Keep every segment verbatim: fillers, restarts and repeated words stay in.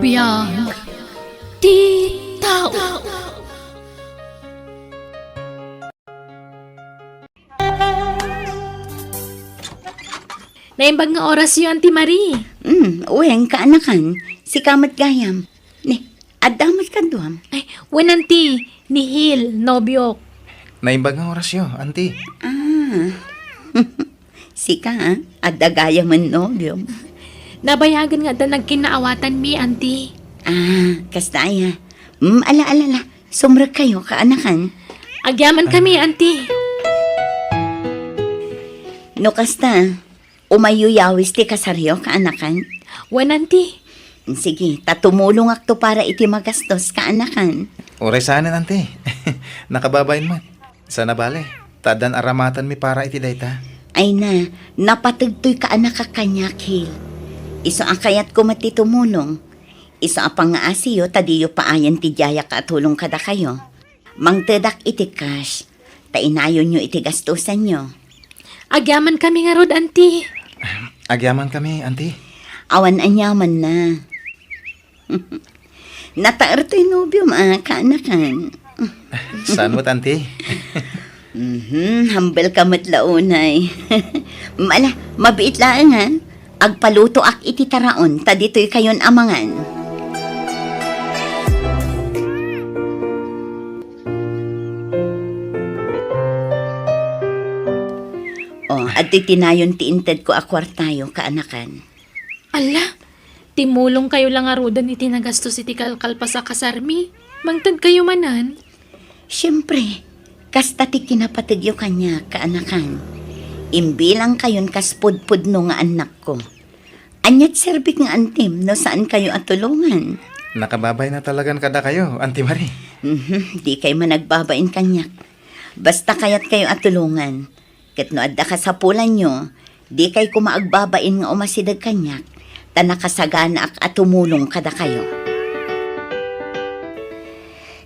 Biag ti tao. Naimbag nga orasyo, Auntie Marie. Hmm, wen, kaanakan. Sika met gayam. Ni, adda met kaduam. Ay, wen, Auntie. Ni Hil, nobiok. Naimbag nga orasyo, Auntie. Ah. Sika, ah? Adda gayamen nobiom. Nabayagen nga adda nagkinnaawatanmi, Auntie. Ah, kasta aya. Hmm, ala, ala, ala. Sumrekkayo, kaanakan. Agyaman kami, Auntie. No kasta, umayyo yawis ti kasaryo, kaanakan. Wen, Auntie. Sige, ta tumulongakto para iti magastos, kaanakan. Uray saanen, Auntie. Nakababain met. Saan a bale, ta addan aramatenmi para iti dayta. Ay na, napategtoy kaanakak kaniak, Hil. Isu a kayatko met ti tumulong. Isu a pangngaasiyo ta diyo paayen ti diayak a tulong kadakayo. Mangtedak iti cash, ta inayonyo iti gastusanyo. Agyamankami ngarud, Auntie. Agyamankami, Auntie. Awan aniamanna. Nataer toy nobiom a kaanakan. Saan met, Auntie? Mhm, humble ka met la unay. Ala, mabiit laeng, ha? Agpalutoak iti taraon, ta ditoy kayon a mangan. O, adtoy ti nayon ti intedko a kuartayo, kaanakan. Ala, timulongkayo la ngaruden iti nagastos iti kalkalpas a kasarmi. Mangtedkayo manen. Siempre, kasta ti kinapategyo kaniak, kaanakan. Imbilangkayon kas pudpudno nga annakko. Ania ti serbik nga antim no saankayo a tulongan? Nakababain a talagan kadakayo, Auntie Marie. Mhm, dikay managbabain kaniak. Basta kayatkayo a tulongan. Ket no adda kasapulanyo, dikay koma agbabain nga umasideg kaniak, ta nakasaganaak a tumulong kadakayo.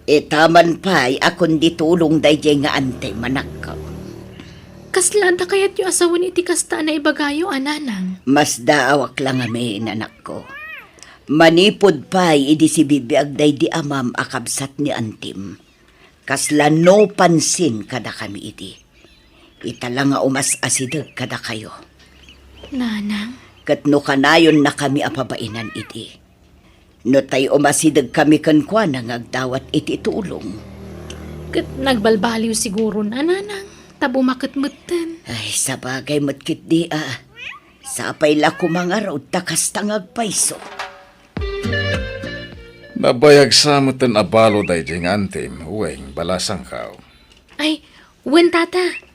Ita man pay a kundi tulong daydiay nga antim, anakko. Kasla adda kayatyo a sawen iti kasta a naibagayo, a nanang? Masdaawak la ngamin, anakko. Manipud pay idi sibibiag daydi amam a kabsat ni antim. Kasla no pansin kadakami idi. Ita la nga umas-asideg kadakayo. Nanang? Ket no kanayonnakami a pabainan idi. No tay umasidegkami kenkuana nga agdawat iti tulong. Ket nagbalbaliw siguron a, nanang, ta bumaket metten. Ay, sabagay met ketdi a. Sapay la koma ngarud ta kasta nga agpayso. Nabayag sa metten a balo daydiay nga antim, wen, balasangko. Ay, wen, tata.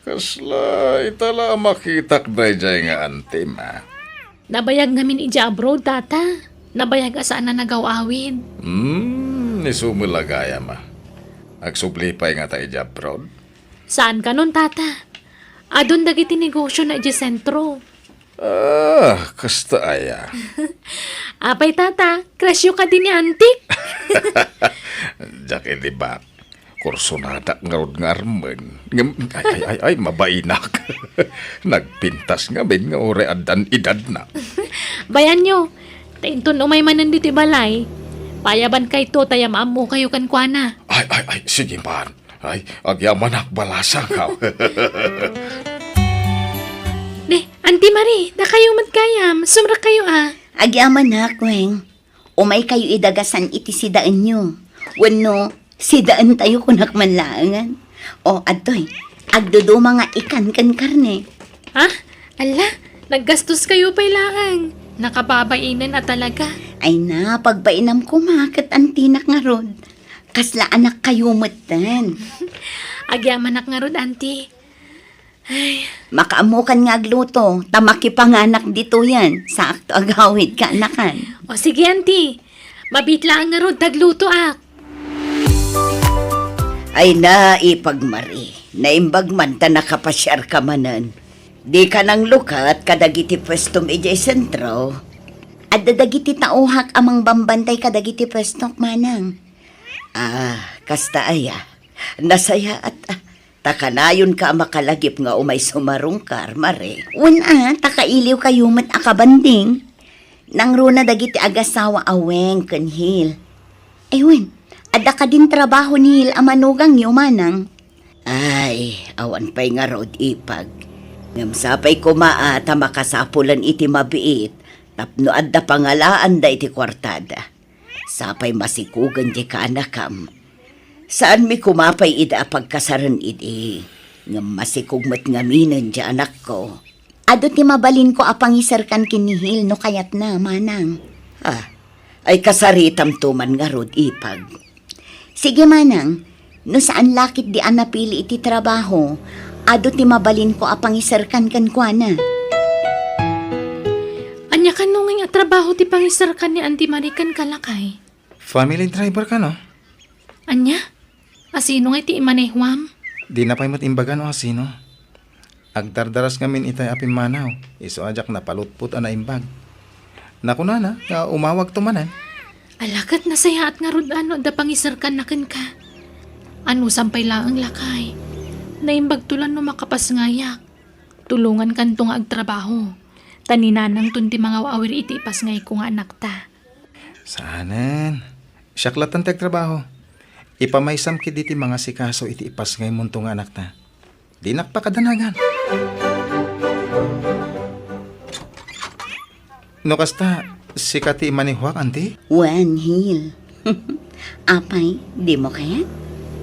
Kasla ita la a makitak daydiay nga antim, a? Nabayag ngamin idiay abroad, tata. Nabayag a saan a nagaw-awid. Hmm, isu met la gayam, a. Agsubli pay ngata idiay abroad? Saan kanon, tata. Adun dagiti negosiona idiay sentro. Ah, kasta aya. Apay, tata, crushyo kadi ni antik? Diak ilibak. Kursonadak ngarud nga armen. Ngem, ay, ay, ay, ay, mabainak. Nagpintas ngamin nga uray addan edadna. Bayanyo, ta inton umay manen ditoy balay, payabankayto ta ya maammokayo kenkuana. Ay, ay, ay, sige man. Ay, agyamanak, balasangko. Ne, Auntie Marie, dakayo met gayam, sumrekkayo a. Agyamanak, Weng. Umaykayo idagasan iti sidaenyo. Wenno, sidaentayo kunak man laengen. O, adtoy, agduduma nga ikan ken karne. Ha? Ala, naggastoskayo pay laeng. Nakababainen a talaga. Ay na, pagbainam koma ket antinak ngarud. Kasla anakkayo metten. Agyamanak ngarud, Auntie. Ay. Makaammokan nga agluto, ta makipanganak ditoyen. Saakto agawid kaanakan. O sige, Auntie. Mabiit laeng ngarud ta aglutoak. Ay na, Ipag Marie, naimbag man ta nakapasiarka manen. Dika nanglukat kadagiti puestom idiay sentro? Adda dagiti taohak a mangbambantay kadagiti puestok, manang. Ah, kasta aya. Nasayaat, a. Ta kanayonka a makalagip nga umay sumarungkar, Marie. Wen a, ta kailiwkayo met a kabanding. Nangruna dagiti agasawa a Weng ken Hil. Ay wen, adda kadin trabaho ni Hil a manugangyo, manang? Ay, awan pay ngarud, ipag. Ngem sapay koma a ta makasapulan iti mabiit tapno adda pangalaanda iti kuartada. Sapay masikugen ti kaanakam. Saanmi koma pay ida a pagkasaren idi, ngem masikog met ngaminen ti anakko. Adu ti mabalinko a pangiserkan ken ni Hil no kayatna, manang. Ah, ay kasaritamto man ngarud, ipag. Sige, manang, no saan la ketdi a napili iti trabaho, adu ti mabalinko a pangiserkan kenkuana. Ania kano ngay a trabaho ti pangiserkan ni Auntie Marie kenka, lakay? Family driver kano? Ania? Asino ngay ti imanehuam? Dina pay met imbaga no asino. Agdardaras ngamin itay a pimmanaw, isu a diak napalutpot a naimbag. Nakunana nga umawagto manen. Ala, ket nasayaat ngarud a no adda pangiserkanna kenka. Anusam pay laeng, lakay. Naimbagto la no makapasngayak. Tulongankanto nga agtrabaho. Ta ni nanangton ti mangaw-awir iti ipasngayko nga anakta. Saanen. Siak lattan ti agtrabaho. Ipamaysam ketdi ti mangasikaso iti ipasngaymonto nga anakta. Dinak pakadanagan. No kasta, sika ti imanehuak, Auntie? Wen, Hil. Apay, dimo kayat?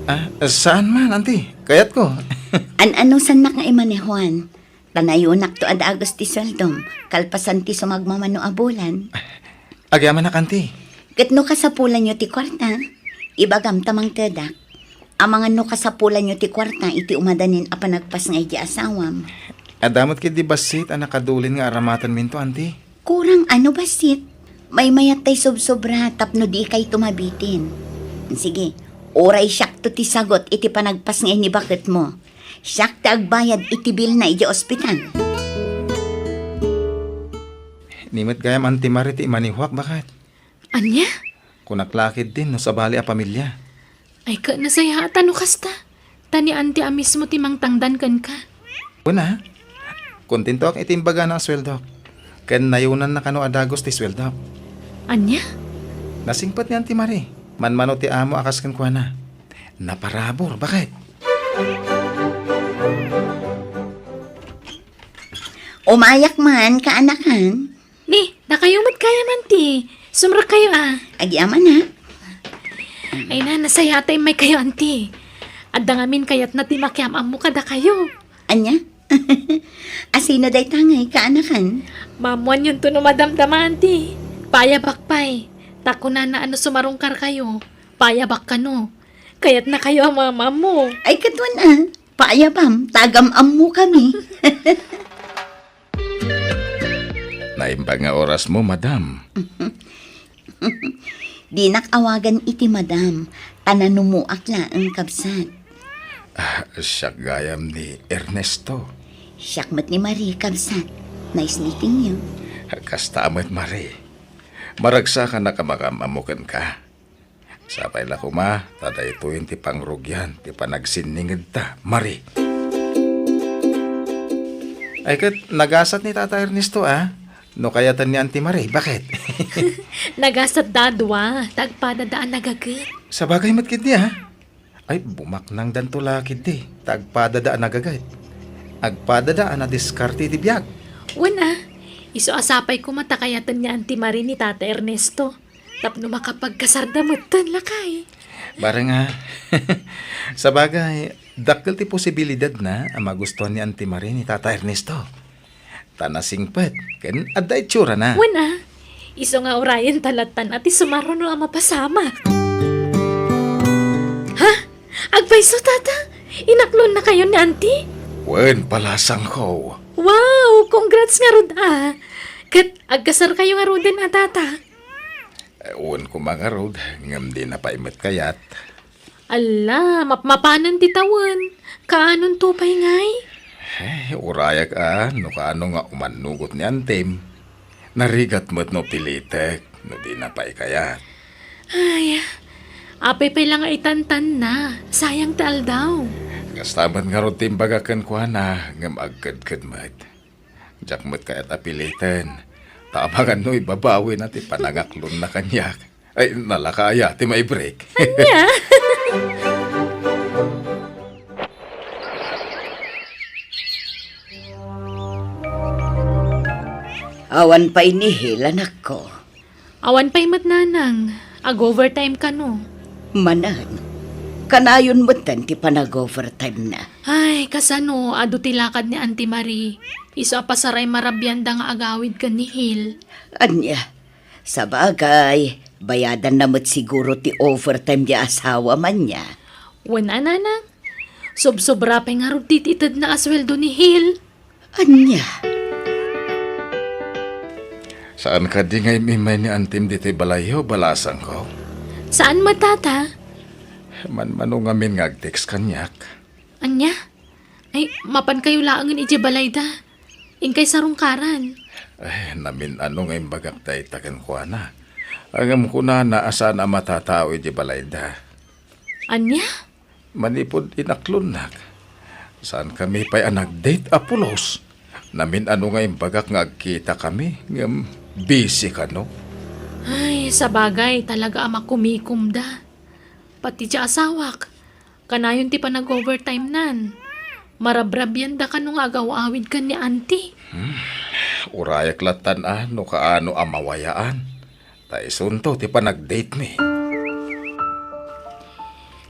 Ah, saan man, Auntie. Kayatko. An-anusannak nga imanehuan. Ta nayonakto a dagus ti sueldom, kalpasan ti sumagmamano a bulan. Agyamanak, Auntie. Ket no kasapulanyo ti kuarta, ibagam ta mangtedak. Amangan no kasapulanyo ti kuarta iti umadanin a panagpasngay di asawam. Adda met ketdi bassit a nakadulin nga aramatenminto, Auntie. Kurang a no bassit. Maymayat tay sobsobra tapno dikayto mabitin. Sige, uray siakto ti sagut iti panagpasngay ni baketmo. Siak ti agbayad iti bilna idiay ospital. Ni met gayam Auntie Marie ti imanehuak, baket. Ania? Kunak la ketdin no sabali a pamilia. Ay, ket nasayaat a no kasta. Ta ni Auntie a mismo ti mangtangdan kenka. Wen a, kontentoak iti imbagana a sueldok. Ken nayonanna kano a dagus ti sueldok. Ania? Nasingpet ni Auntie Marie. Manmano ti amo a kas kenkuana. Naparabur, baket. Umayak man, kaanakan. Ni, dakayo met gayam, Auntie. Sumrekkayo a. Agyamanak. Ay na, nasayaat a immaykayo, Auntie. Adda ngamin kayatna ti makiam-ammo kadakayo. Ania? Asino dayta ngay, kaanakan? Maammoanyonto no madamdama, Auntie. Paayabak pay. Ta kunana a no sumarungkarkayo, paayabak kano. Kayatnakayo a maam-ammo. Ay, ket wen a. Paayabam, ta agam-ammokami. Naimbag nga orasmo, madam. Dinak awagan iti madam, ta nanumoak laeng, kabsat. Ah, siak gayam ni Ernesto. Siak met ni Marie, kabsat. Nice meeting you. Kasta met, Marie. Maragsakanak a makaam-ammo kenka. Sapay la koma, ta daytoyen ti pangrugian ti panagsinningedta, Marie. Ay ket, nagasat ni Tata Ernesto, a? No kayaten ni Auntie Marie, baket? Nagasatda a dua, ta agpadada a nagaget. Sabagay met ketdi, a? Ay, bumaknangdanto la ketdi, ta agpadada a nagaget. Agpadada a nadiskarte iti biag. Wen a, isu a sapay koma ta kayaten ni Auntie Marie ni Tata Ernesto. Tapno makapagkasarda metten, lakay. Bareng a. Sabagay, dakkel ti posibilidadna a magustuhan ni Auntie Marie ni Tata Ernesto. Ta nasingpet, ken adda itsurana. Wen a, isu nga urayenta lattan a ti sumaruno a mapasamak. Ha? Agpayso, Tata? Inaklonnakayon ni Auntie? Wen, palasangko. Wow! Congrats ngarud a! Ket agkasarkayo ngaruden a, Tata? Eh, wen koma ngarud, ngem dina pay met kayat. Alla, mapmapanen ti tawen. Kaanonto pay ngay? Eh, urayak a, no kaano nga umannugot ni Antem. Narigat met no pilitek, no dina pay kayat. Ay, apay pay la nga itantanna, sayang ti aldaw. Kasta met ngarud ti imbagak kenkuana, ngem agkedked met. Diak met kayat a piliten. Ta amangan no ibabawina ti panangaklonna kaniak. Ay, nalaka aya ti maibreak. Ania? Awan pay ni Hil, anakko. Awan pay met, nanang. Ag-overtime kano. Manen, kanayon metten ti panag-overtime na. Ay, kasano, adu ti lakad ni Auntie Marie. Isu a pasaray marabianda nga agawid ken ni Hil. Ania, sabagay, bayadanna met siguro ti overtime ti asawam, ania? Wen a, nanang. Sobsobra pay ngarud ti itedna a sueldo ni Hil. Ania? Saan kadi nga im-immay ni Antim ditoy balayyo, balasangko? Saan met, tata. Manmano ngamin nga ag-text kaniak. Ania? Ay, mapankayo laengen idiay balayda. Inkay sarungkaran. Ay, namin-ano nga imbagak dayta kenkuana. Ngem kunana a saan a matatao idiay balayda. Ania? Manipud inaklonnak, saankami pay a nag-date a pulos. Namin-ano nga imbagak nga agkitakami, ngem busy kano. Ay, sabagay, talaga a makumikomda. Pati ti asawak, kanayon ti panag-overtime nan. Marabrabianda kano nga agaw-awid ken ni Auntie. Hmm, urayak lattan a no kaano a mawayaan. Ta isunto ti panag-date mi.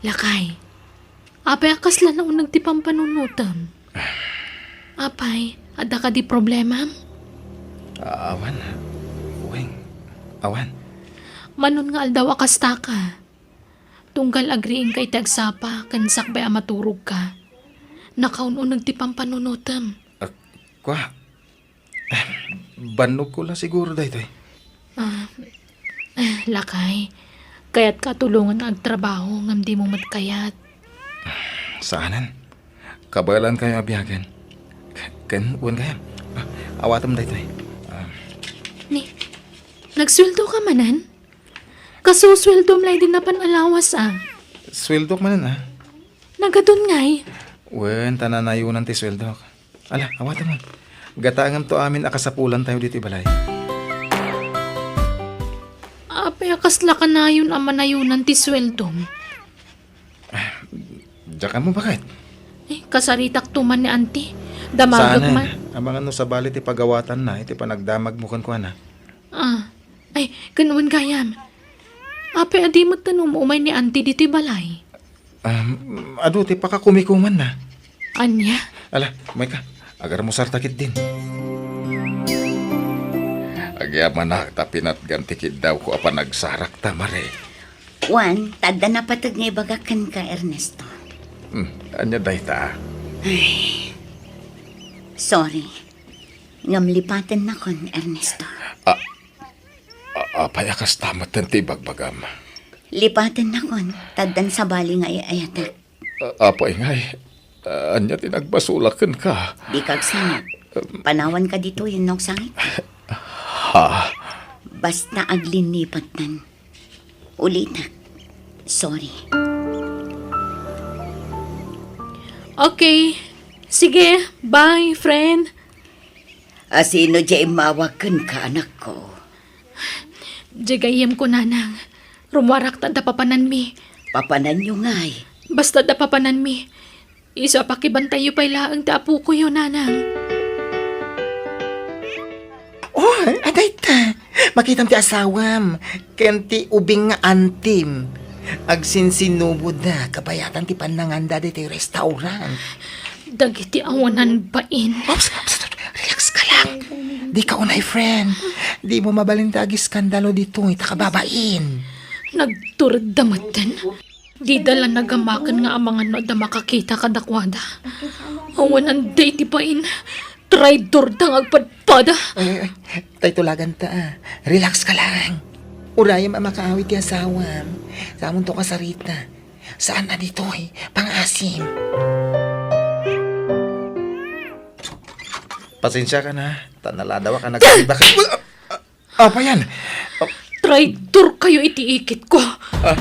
Lakay, apay a kasla nauneg ti pampanunotem? Apay, adda kadi problemam? Awan, Weng. Awan. Manon nga aldaw a kastaka. Tunggal agriingka iti agsapa ken sakbay a maturogka, nakaun-uneg ti pampanunotem. Ah, kua, bannogko la siguro daytoy. Ah, eh, lakay, kayatka a tulongan nga agtrabaho ngem dimo met kayat. Saanen. Kabaelankayo a biagen. Ken, wen gayam. Ah, awatem daytoy. Ah. Ni, nagsueldoka manen? Kasusueldom la idi napan a lawas, a. Sueldok manen, a. Nagadun ngay? Wen, ta nanayonan ti sueldok. Ala, awatemon. Gataengamto amin a kasapulantayo ditoy balay. Apay a kasla kanayon a manayonan ti sueldom? Diak ammo, baket? Eh, kasaritakto man ni Auntie. Damagek man. Saanen, amangan no sabali ti pagawatanna iti panagdamagmo kenkuana. Ah, ay, ken wen gayam. Apay a di met um-umay ni Auntie ditoy balay? Um, adu ti pakakumikumanna. Ania? Ala, umayka. Agarmusarta ketdin. Agyamanak ta pinatgam ti kiddawko a panagsarakta, Mare. Wen, ta adda napateg nga ibagak kenka, Ernesto. Hmm, ania dayta? Ay, sorry. Ngem lipatennakon, Ernesto. A-, a-, apay a kasta metten ti ibagbagam? Lipatennakon, ta addan sabali nga ay-ayatek. A-, apay ngay, ania ti nagbasolak kenka? Dika agsangit. Panawanka ditoy wenno agsangit? Ha? Basta aglinnipattan. Ulitek. Sorry. Okay. Sige, bye, friend. A, sino diay immawag kenka, anakko? Diay gayyemko, nanang. Rummuarak ta adda papananmi. Papananyo ngay? Basta adda papananmi. Isu a pakibantayyo pay laeng ti apokoyo, nanang. Oh, adda ita. Makitam ti asawam ken ti ubing nga antim. Agsinsinuboda kabayatan ti pannanganda ditoy restaurant. Dagiti awanan bain. Ops, ops, ops, relax ka lang. Dika unay, friend. Dimo mabalin ti agiskandalo ditoy ta kababain. Nagturedda metten. Dida la nagamaken nga amangan no adda makakita kadakuada. Awanan daydi bain. Traidorda nga agpadpada. Ay, ay, ay. Tay tulaganta, a. Relax ka lang. Urayem a makaawid ti asawam. Samonto kasarita. Saan a ditoy pangasim. Pasensiakan, a. Ta naladaw a ka nagkaiba ka. Apa yan? Traidor kayo iti ikit ko. Ah.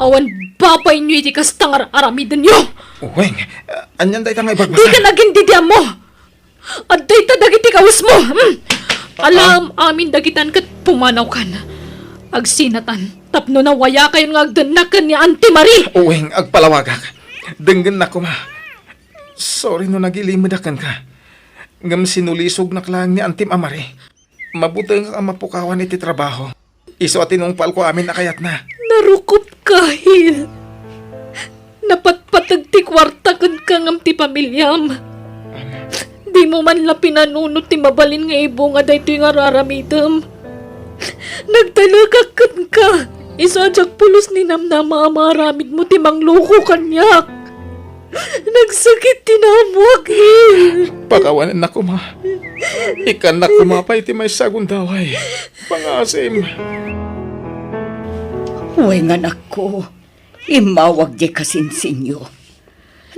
Awan babainyo iti kasta nga ar-aramidenyo. Weng, anian dayta nga ibagbaga? Dika nagin didiammo. Adda ita dagiti kawesmo. Hmm. Alam, amin dagitan ket pumanawkan. Agsinatan, tapno nawayakayon nga agdennak ken ni Auntie Marie. Uwing, agpalawagak. Denggennak koma. Sorry no nagilimedak kenka. Ngem sinulisognak laeng ni Auntie Marie. Mabutengak a mapukawan iti trabaho. Isu a tinungpalko amin a kayatna. Narukopka, Hil. Napatpateg ti kuarta kenka ngem ti pamiliam. Dimo man la pinanunot ti mabalin nga ibunga daytoy nga ar-aramidem. Nagtalekak kenka. Isu a diak pulos ninamnama a maaramidmo ti mangloko kaniak. Nagsakit ti naammoak, Hil. Pakawanennak koma. Ikkannak koma pay ti maysa a gundaway. Pangaasim. Wen, anakko, immawag diay kasinsinyo.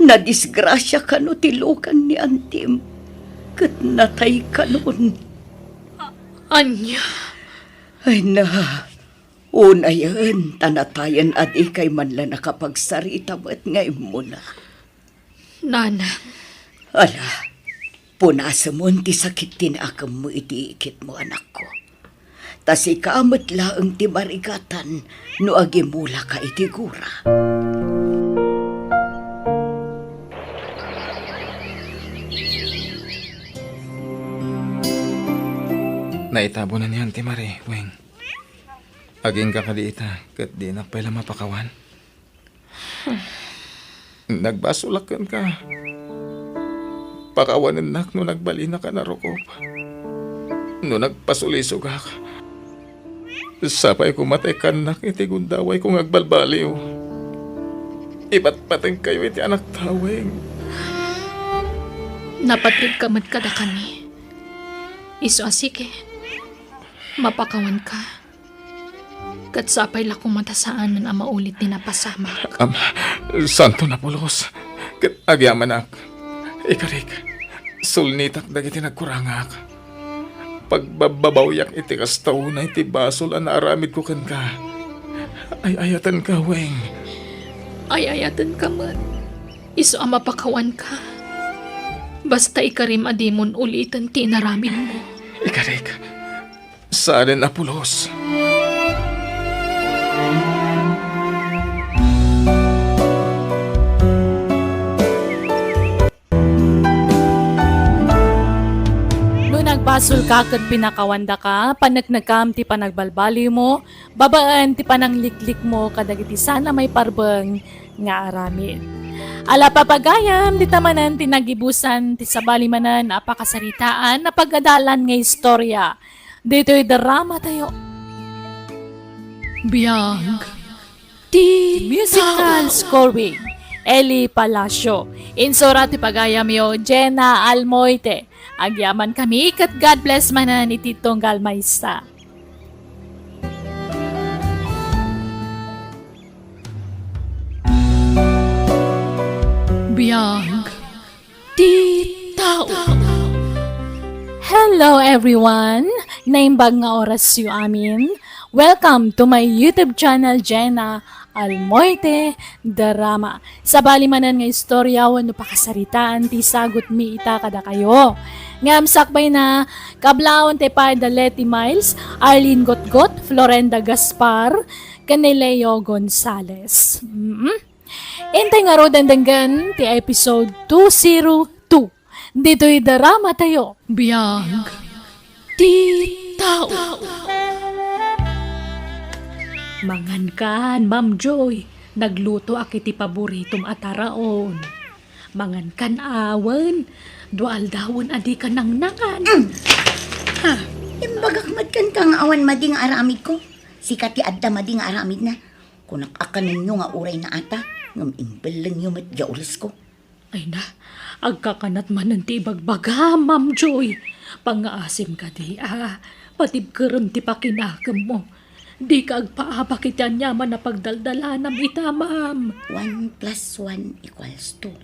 Nadisgrasia kano ti lukan ni Antim, ket natay kanon. Ania? Ay na, unayen ta natayen a dikay man la nakapagsarita met nga immuna. Nanang. Ala, punasemon ti sakit ti naakemmo iti ikitmo, anakko. Ta sika met laeng ti marigatan no agimulaka iti gura. Naitabunan ni Auntie Marie, Weng. Agingga kadi ita, ket dinak pay la mapakawan? Nagbasolak kenka. Pakawanennak no nagbalinaka a narukop. No nagpasulisogak, sapay koma ta ikkannak iti gundawayko nga agbalbaliw. Ipatpatengkayo iti anakta, Weng. Napatgedka met kadakami. Isu a sige, mapakawanka. Ket sapay la koma ta saanen a maulit ti napasamak. Am, santo napulos. Ket agyamanak. Ikarik, sulnitak dagiti nagkurangak. Pagbabbabawiak iti kasta unay ti basol a naaramidko kenka. Ay-ayatenka, Weng. Ay-ayatenka met. Isu a mapakawanka. Basta ikarim a dimon uliten ti inaramidmo. Ikarik, saanen a pulos. No nagbasolka ket pinakawandaka, paneknekam ti panagbalbaliwmo, babaen ti panangliklikmo kadagiti saan a maiparbeng nga aramid. Ala, papagayam, dita manen ti nagibusan ti sabali manen a pakasaritaan a pagadalan nga istorya. Ditoy drama tayo. Biag ti musical tao. Scoring, Eli Palacio. Insura ti pagayamyo, Jenna Almoite. Agyaman kami, ket God bless manen iti tunggal maysa. Biag ti tao. Hello everyone! Naimbag nga orasyo amin. Welcome to my YouTube channel, Jenna Almoite Drama. Sabali manen nga istorya wenno pakasaritaan ti isagutmi ita kadakayo. Ngem sakbayna, kablaon ti pay da Leti Miles, Arlene Gotgot, Florenda Gaspar, ken ni Leo Gonzales. Mm. Intay ngaruden denggen ti episode two zero two. Ditoy drama tayo. Biag ti tao. Mangankan, Ma'am Joy. Naglutoak iti paboritom a taraon. Mangankan awan. Dua aldawen a dika nangnangan. Mm. Ha? Imbagak met kenka nga awan madi nga aramidko. Sika ti adda madi nga aramidna. Kunak a kanenyo nga uray naata, ngem imbellengyo met diay ulesko. Ay na, agkakanat manen ti ibagbagam, Ma'am Joy. Pangngaasim kadi a patibkerem ti pakinakemmo. Dika agpaabak iti aniaman a pagdaldalanam ita, ma'am. One plus one equals two.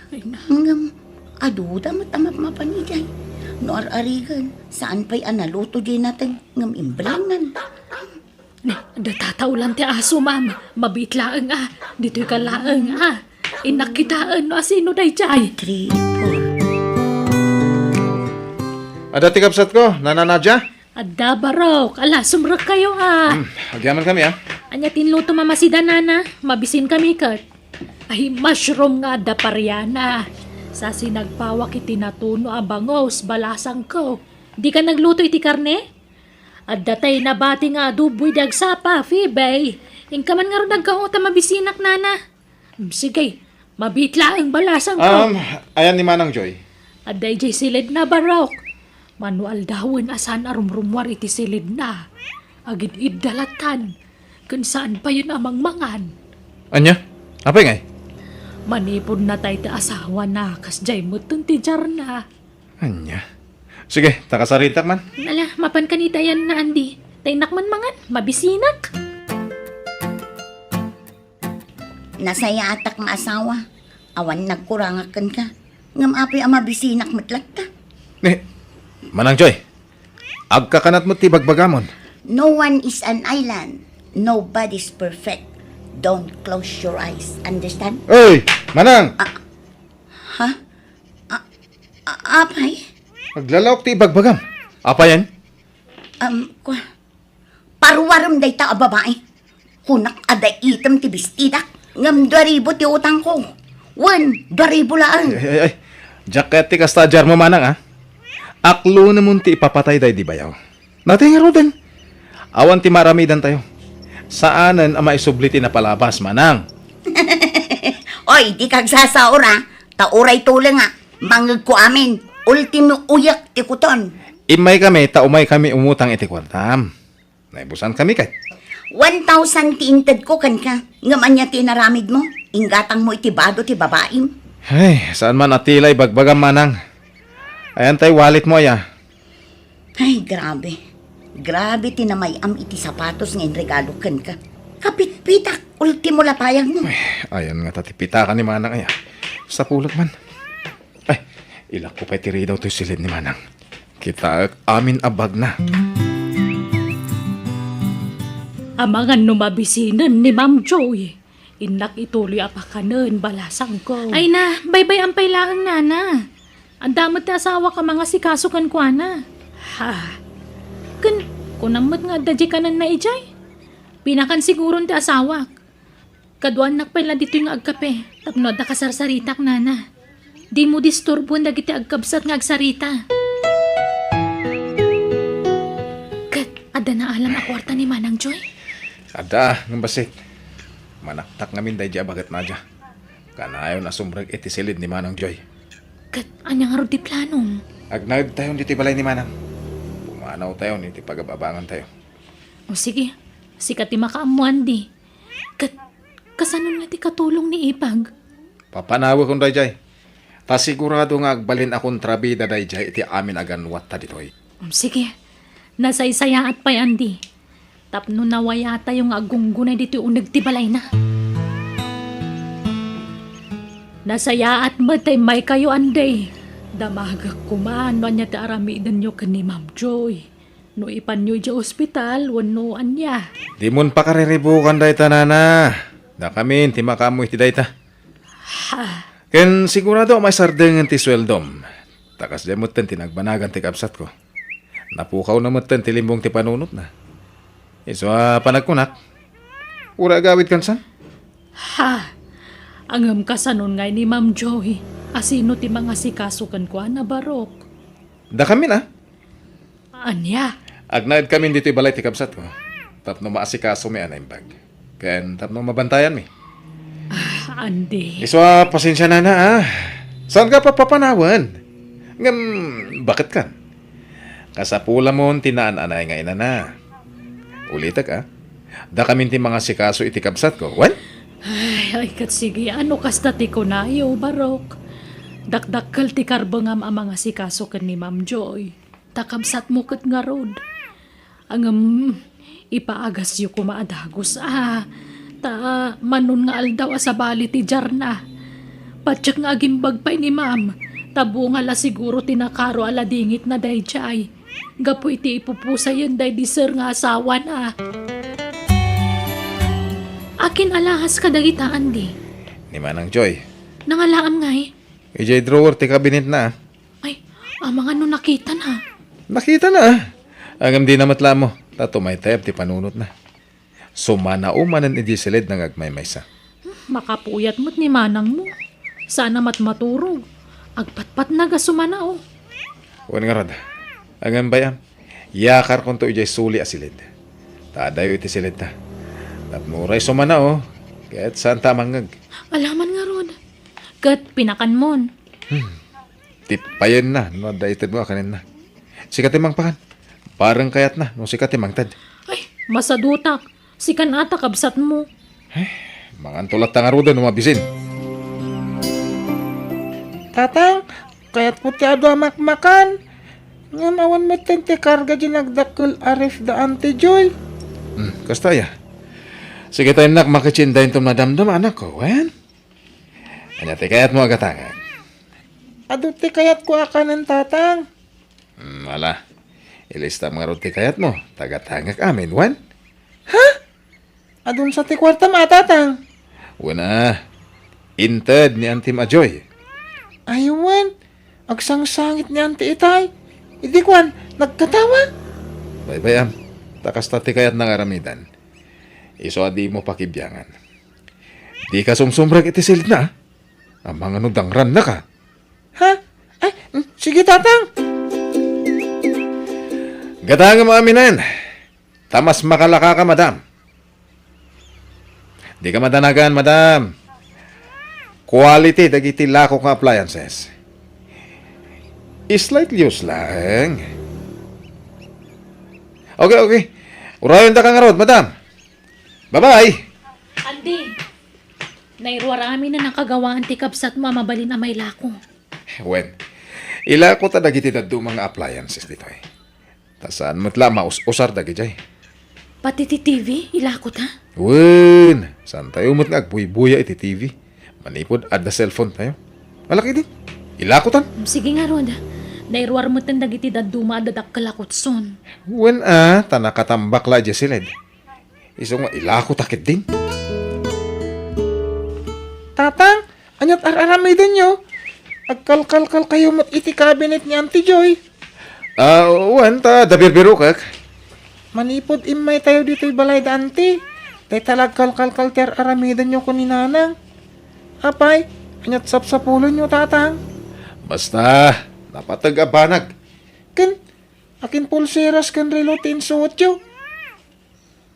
Ay na. Ngem, aduda met a mapmapan idiay. No ar-arigen, saan pay a naluto diay nateng, ngem imbellengan. Ni, adda tataulan ti aso, ma'am. Mabiit laeng, a. Ditoyka laeng, a. Innak kitaen no asino daydiay. Three, four. Adda ti kabsatko, Nana Nadia? Adda, Barok. Ala, sumrekkayo, a. Hmm, agyaman kami, a. Ania ti inlutom a masida, Nana? Mabisin kami ket. Ay, mushroom nga adda parian, a. Sa sinagpawak iti natuno a bangus, balasangko. Dika nagluto iti karne? Adda tay nabati nga adobo idi agsapa, Phoebe. Inka man ngarud agkao ta mabisinak, Nana. Mm, sige, mabiit laeng balasangko. Um, ayan ni Manang Joy. Adda idiay silidna, Barok. Mano aldawen a saan a rumrumuar iti silidna. Agid-idda lattan. Ken saan payen a mangmangan. Ania? Apay ngay? Manipud natay ti asawana, kasdiay metten ti diarna. Ania? Sige, ta kasaritak man. Ala, mapan kanita yan na, Andy. Ta innak man mangan, mabisinak. Nasayaatak nga asawa. Awan nagkurangak kenka. Ngem apay a mabisinak met latta? Eh, Manang Joy, agkakanat met ti bagbagamon. No one is an island. Nobody's perfect. Don't close your eyes. Understand? Oy, Manang! Ah, ha? Ah, ah, apay? Aglalaok ti ibagbagam. Apayen? Um, kwa, paruarem dayta a babai. Kunak a daitem ti bestidak. Ngem dua ribu ti utangko. Wen, dua ribu laeng. Ay, ay, ay. Diak ket ti kasta a diarmo, Manang, a. Aklonemon ti ipapatay daydi bayaw. Natay ngaruden. Awan ti maaramidantayo. Saanen a maisubli ti napalabas, Manang. Oy, dika agsasaur, a. Ta uray tuleng, a. Mangegko amin. Ultimo uyek ti kuton. Immaykami ta umaykami umutang iti kuartam. Naibusankami ket. One thousand ti intedko kenka. Ngem ania ti inaramidmo? Inggatangmo iti bado ti babaim. Ay, saan man a tila ibagbagam, Manang. Ayan tay walletmo, aya. Ay, grabe. Grabe ti namay-am iti sapatos nga inregalo kenka. Kapitpitak, ultimo la payagmo. Ay, ayan ngata ti pitaka ni Manang aya. Sapulek man. Ay, ilakko pay ti ridaw toy silid ni Manang. Kitaek amin a bagna. Amangan no mabisinen ni Ma'am Joy. Innak ituloy a pakanen, balasangko. Ay na, baybay-am pay laeng, Nana. Adda met ti asawak a mangasikaso kenkuana. Ha? Ken, kunam met nga adda diay kanenna idiay? Pinakan siguron ti asawak. Kaduaannak pay la ditoy nga agkape, tapno adda kasarsaritak, Nana. Dimo disturboen dagiti agkabsat nga agsarita. Ket, adda naalan a kuarta ni Manang Joy? Adda, ngem bassit. Manaktak ngamin daydi a baket, Nadia. Kanayon a sumrek iti silid ni Manang Joy. Ket ania ngarud ti planom? Agnaedtayon ditoy balay ni Manang. Pumanawtayon iti pagab-abangantayo. O sige, sika ti makaammo, Andy. Ket kasano la ti katulong ni Ipag? Papanawekon daydiay. Ta sigurado nga agbalin a kontrabida daydiay iti amin a ganwatta ditoy. Um, sige. Nasaysayaat pay, Andy. Tapno nawayatayo nga aggunggunay ditoy uneg ti balayna. Nasayaat met ta immaykayo, Andy. Damagek koma no ania ti aramidenyo ken ni Ma'am Joy. No ipanyo idiay ospital wenno ania. Dimon pakariribukan dayta, Nana. Dakamin ti makaammo iti dayta. Ha? Ken sigurado a maisardengen ti sueldom. Ta kasdiay metten ti nagbanagan ti kabsatko. Napukawna metten ti limbong ti panunotna. Isu a panagkunak, uray agawidkan san? Ha? Ngem kasanon ngay ni Ma'am Joy? A sino ti mangasikaso kenkuana, Barok? Dakamin, a. Ania? Agnaedkamin ditoy balay ti kabsatko. Tapno maasikasomi a naimbag. Ken tapno mabantayanmi. Ah, Andy. Isu a, pasensia, Nana, a. Saanka papapanawen? Ngem, baket kan? Kasapulamon ti naan-anay nga inana. Ulitek, a. Dakamin ti mangasikaso iti kabsatko, wen? Ay, ay, ket sige, ano kasta ti kunayo, Barok? Dakdakkel ti karbengam a mangasikaso ken ni Ma'am Joy. Ta kabsatmo ket ngarud. Ngem, ipaagasyo koma a dagus, a. Ta, manon nga aldaw a sabali ti diarna. Patiek nga agimbag pay ni Ma'am. Ta bunga la siguro ti nakaro a ladingitna daydiay. Gapu iti ipupusayen daydi ser nga asawana. Akin alahas kadagita, Andy? Ni Manang Joy. Nangalaam ngay? Idiay drawer ti kabinetna. Ay, amangan no nakitan, a. Nakitana, a. Ngem dina met la ammo, ta tumaytayab ti panunotna. Sumanao manen idiay silidna nga agmaymaysa. Makapuyat met ni manangmo. Saanna met maturog. Agpatpatnag a sumanao. Wen ngarud, ngem bay-am, yakarkonto idiay suli a silid. Ta adayo iti silidta. Tapno uray sumanao, ket saanta a mangngeg. Alaman ngarud. Ket pinakanmon. Hmm. Ti payenna no adda itedmo a kanenna. Sika ti mangpakan. Bareng kayatna no sika ti mangted. Ay, masadutak. Sikan ata kabsatmo. Eh, manganto latta ngaruden no mabisin. Tatang, kayatko ti adu a makmakan. Ngem awan metten ti karga diay nagdakkel a ref da Auntie Joy. Hmm, kasta aya. Sige ta, innak, maketsin dayton madamdama, anakko, wen? Ania ti kayatmo a gatangek? Adu ti kayatko a kanen, Tatang. Hmm, ala. Ilistam ngarud ti kayatmo, ta gatangek amin, wen? Ha? Adun sa ti kuartam a, Tatang? Wen a. Inted ni Antim a Joy. Ay, wen. Agsangsangit ni Anti itay. Idi kuan, nagkatawa? Baybay-am, ta kasta ti kayatna nga aramidan. Isu a dimo pakibiangan. Dika sumsumrek iti silidna, a. Amangan no dangrannaka. Ha? Ay, mm, sige, Tatang. Gatangem aminen. Ta mas makalakaka, madam. Dika madanagan, madam. Quality dagiti lakok nga appliances. Slightly used laeng. Okay, okay. Urayendaka ngarud, madam. Bye-bye. Andy, nairuar amin a nakagawaan ti kabsatmo a mabalin a mailako. Wen, ilako ta dagiti dadduma nga appliances ditoy. Ta saan met la a maus-usar dagidiay. Pati ti T V, ilako ta? Wen, saantayo met nga agbuybuya iti T V. Manipud adda cellphone tayo. Alak idi, ilako tan. Sige ngarud. Nairuar metten dagiti dadduma a dadakkel a kutson. Wen a, ta nakatambak la idiay silid. Isu nga ilako ta ketdin. Tatang, aniat ar-aramidenyo? Agkalkalkalkayo met iti cabinet ni Auntie Joy. Ah, wen, ta adda birbirokek. Manipud immaytayo ditoy balay da Auntie, dayta la agkalkalkal ti ar-aramidenyo ken ni Nanang. Apay, aniat sapsapulenyo, Tatang? Basta, napateg a banag. Ken, akin pulseras ken relo ti insuotyo?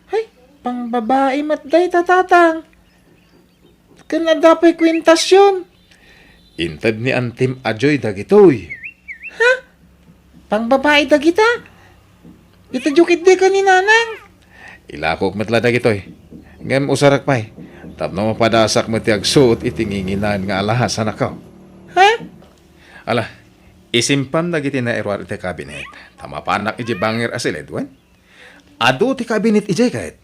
Ay, pangbabai met dayta, Tatang. Ken adda pay kuentasion. Inted ni Antim a Joy dagitoy. Ha? Pangbabai dagita? Itedyo ketdi ken ni Nanang. Ilakok met la dagitoy. Ngem usarek pay, tapno mapadasak met ti agsuot iti nginginaen nga alahas, anakko. Ha? Ala, isimpam dagiti nairuar iti kabinet, ta mapanak idiay bangir a silid, wen? Adu ti kabinet idiay ket.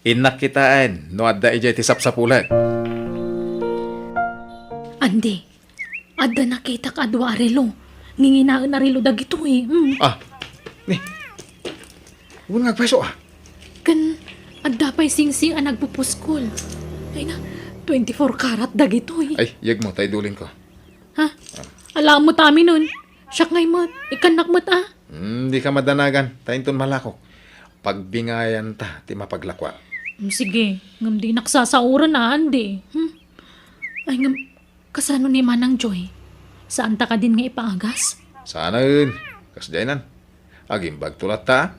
Innak kitaen no adda idiay ti sapsapulek. Andy, adda nakitak a dua a relo. Nginginaen a relo dagitoy. Mm. Ah, ni. Wen nga agpayso, ah. Ken adda pay singsing a nagpupuskol. Ay na, twenty-four karat dagitoy. Ay, yegmo, ta iduling ko. Ha? Ala met amin. Siak ngay met. Ikkannak met, ah. Hmm, dika madanagan, ta inton malakok, pagbingayanta ti mapaglakua. Hmm, sige, ngem dinak sasaoren, a, Andy. Hmm? Ay, ngem, kasano ni Manang Joy? Saanta kadin nga ipaagas? Saanen, kasdiaynan. Agimbagto latta, a.